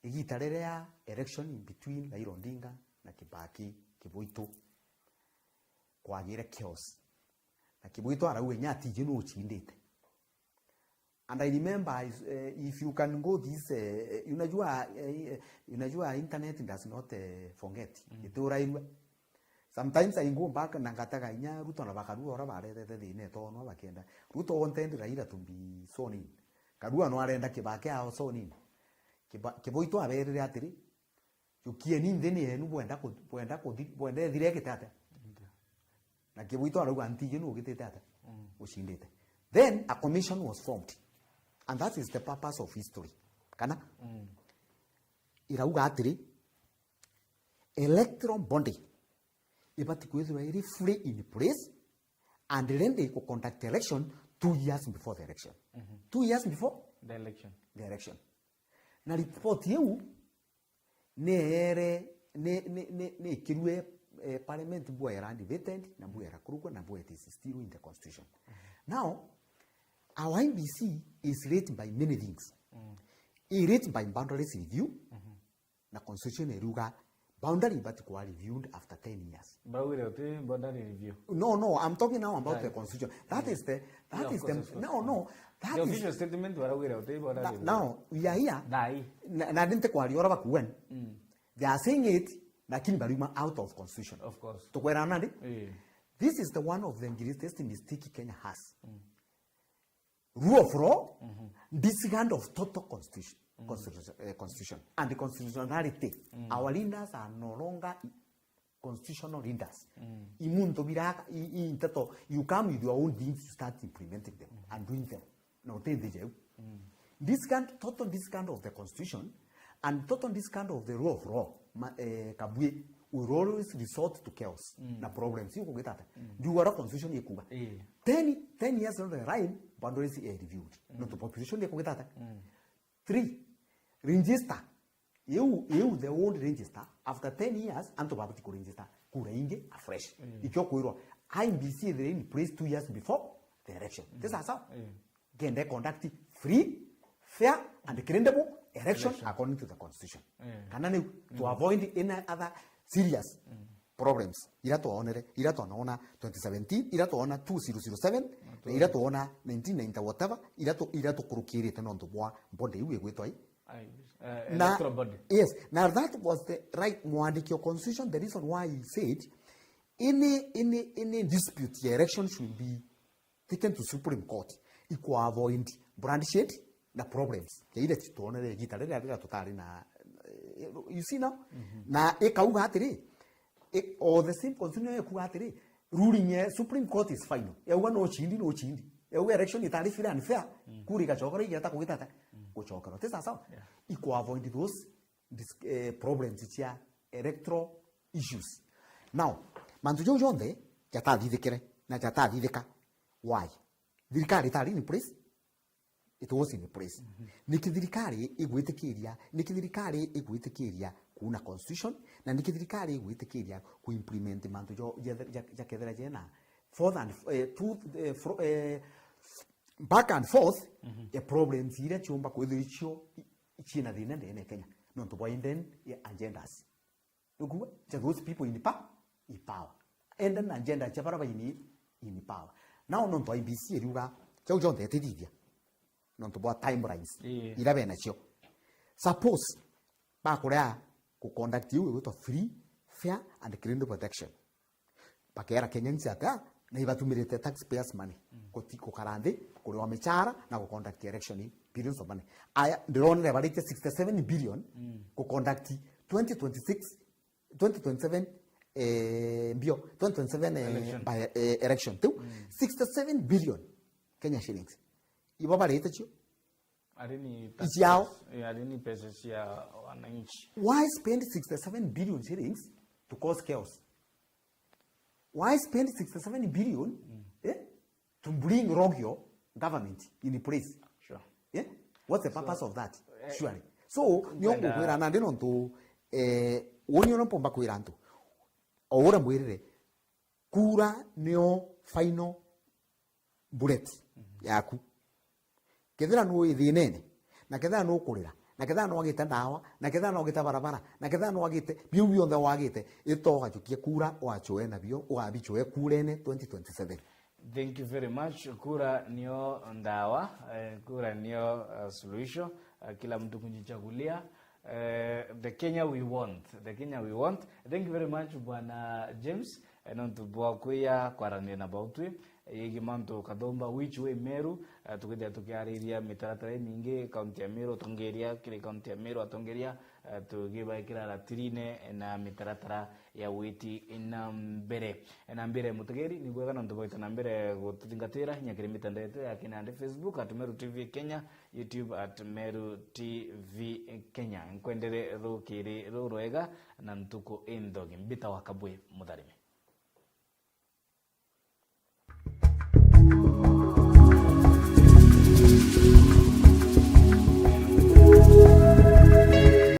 Igita riria election in between Raila Odinga na Kibaki, Kibuitu, kwagire chaos. Na Kibuitu arauga inya atiji nu ucindite. And I remember, is, eh, if you can go this, eh, eh, unajua, eh, eh, unajua internet does not, eh, forget. Mm. Iturairua. Sometimes I go back na ngataga inya Ruto na bakarua ora baretete thina itono bakenda. Ruto wanted Raila to be sworn in. Karua no arenda Kibaki ao sworn in. Kiba-, Kibuitu aberire atiri, "Jukieni nthi ni yenu, bwenda ku-, bwenda kuthi-, bwenda ethire egite atia?" Ndio. Na Kibuitu arauga, "Ntiji nu ugitite atia? Mm. Ucindite." Then a commission was formed. And that is the purpose of history. Kana? Mm. Irauga atiri, electoral body ibati kwithirwa iri fully in place and ready to conduct election two years before the election. Mm-hmm. Two years before the election. The election. Na report iu neere, ne, ne, ne, nekirue, eh, parliament, bwaera debated, na bwaera kurugwa, na bwa it is still in the constitution. Now, our I B C is rate by many things. Mm. I rate by boundaries review, na constitution iruga boundary ibati kuwa reviewed after ten years. Baraugire uti boundary review. No, no, I'm talking now about the constitution. That is the, that is the, no, no, that is the official statement, baraugire uti boundary review. Now, we are here. Thaa ii. Na, na ninte kwaria ora bakuwen. Mm. They are saying it, lakini bariuma out of constitution. Of course. Tukwerana ndi? Eh. This is the one of the greatest mistake Kenya has. Mm. Rule of law, disregard of total constitution, constitution, eh, constitution and constitutionality. Our leaders are no longer constitutional leaders. I muntu biraga, i, i nteto, you come with your own things, you start implementing them and doing them. No, ti nthi jeu. Disregard, total disregard of the constitution and total disregard of the rule of law. Ma, eh, Kabwe, we will always resort to chaos na problems. Iu kugita ata? Ndiuga uria constitution ikuga. Ten, ten years down the line, boundaries are reviewed. No to population ikugita ata? Three, register. Iu, iu the old register, after ten years, antu babati ku register kura ingi afresh. Ikio kwirwa, I B C ithire in place two years before the election. Ti sawa sawa? Kenda conduct free, fair and credible election according to the constitution. Kana niu, to avoid any other serious problems. Ira twaonere, ira twanaona twenty seventeen, ira twaona two zero zero seven, na ira twaona nineteen ninety whatever, ira tu-, ira tukurukirite nontu bwa body iu igwitwa i? Ai, eh, na, electoral body. Yes, na that was the right mwandiki o constitution, the reason why he said any, any, any dispute ya election should be taken to Supreme Court, ikwa avoid bloodshed na problems. Ya ile tuonere igita riria, riria tutari na, eh, you see now? Na ikauga atiri, i-, o the same constitution ikuga atiri, ruling ya Supreme Court is final. Yauga no chindi, no chindi. Yauga election itari fair and fair, kura igachokora igeta kugitata, guchokora. Ti sawa sawa? Yeah. Ikwa avoid those dis-, eh, problems cia electoral issues. Now, mantu jau jonthe jatathithikire na jatathithika. Why? Thirikari itari in place, it was in place. Niki thirikari igwitikiria, niki thirikari igwitikiria kuuna constitution, na niki thirikari igwitikiria ku implement mantu jo, ja, ja, jakethira jena forth and, eh, truth, eh, fro-, eh, back and forth, eh, problems iria ciumba kwithirwa icio i-, ciina thina ndene ya Kenya. Nontu bwa hidden agendas. Ukuwa, cha those people in pa-, in power. Enda na agenda cha bara ba in, in power. Now nontu I B C iriuga, chau chonthe etithia. Nontu bwa timelines. Ii. Ira bena cio. Suppose, bakurea ku conduct iu igwitwa free, fair and credible election. Bakera Kenyans ata, na ibatumirite taxpayers money. Kuti-, gukara nthi, kuriwa michara, na gu conduct election, billions of money. Aya, ndironere barite sixty-seven billion, gu conduct twenty twenty-six, twenty twenty-seven, eh, mbio, twenty twenty-seven, eh, election. By, eh, election. Tu, sixty-seven billion Kenya shillings. Ibo barite cio? Ari ni taxes. Iciao. Eh, ari ni pesa cia wananchi. Why spend sixty-seven billion shillings to cause chaos? Why spend sixty-seven billion, eh, to bring rogue government in place? Sure. Eh? What's the purpose of that? Eh, surely. So, nio ngwenda ngukwira na ndi nontu, eh, woni ona mpomba kwira antu. O uria mwirire, kura nio final bullet yaku. Kethira nwi thinene, na kethira nukurira, na kethira nwagite ndawa, na kethira nwagite barabara, na kethira nwagite, biu bionthe wagite, ito ugachukie kura, wachwe nabio, ugabichwe kurene twenty twenty-seven. Thank you very much. Kura nio ndawa, eh, kura nio, eh, suluhisho. Eh, kila mtu kujichagulia. Eh, the Kenya we want, the Kenya we want. Thank you very much, Bwana James. Eh, nontu bwa kwija kwaraniria na bautwi, eh, yegi mantu kathumba which way Meru, eh, tukithia tukiariria mitaratara imingi kaunti ya Meru, atongeria kiri kaunti ya Meru, atongeria, eh, tugibaikira ratirine na mitaratara ya witi na mbere. Eh, na mbere mutegeri, ni bwega nontu bwaita na mbere gututhingatira inya kiri mitandao yetu ya kinandi, Facebook at Meru T V Kenya, YouTube at Meru T V Kenya. Nkwendere rukiri rurwega na ntuku inthogi. Mbita wa Kabwe Mutharimi.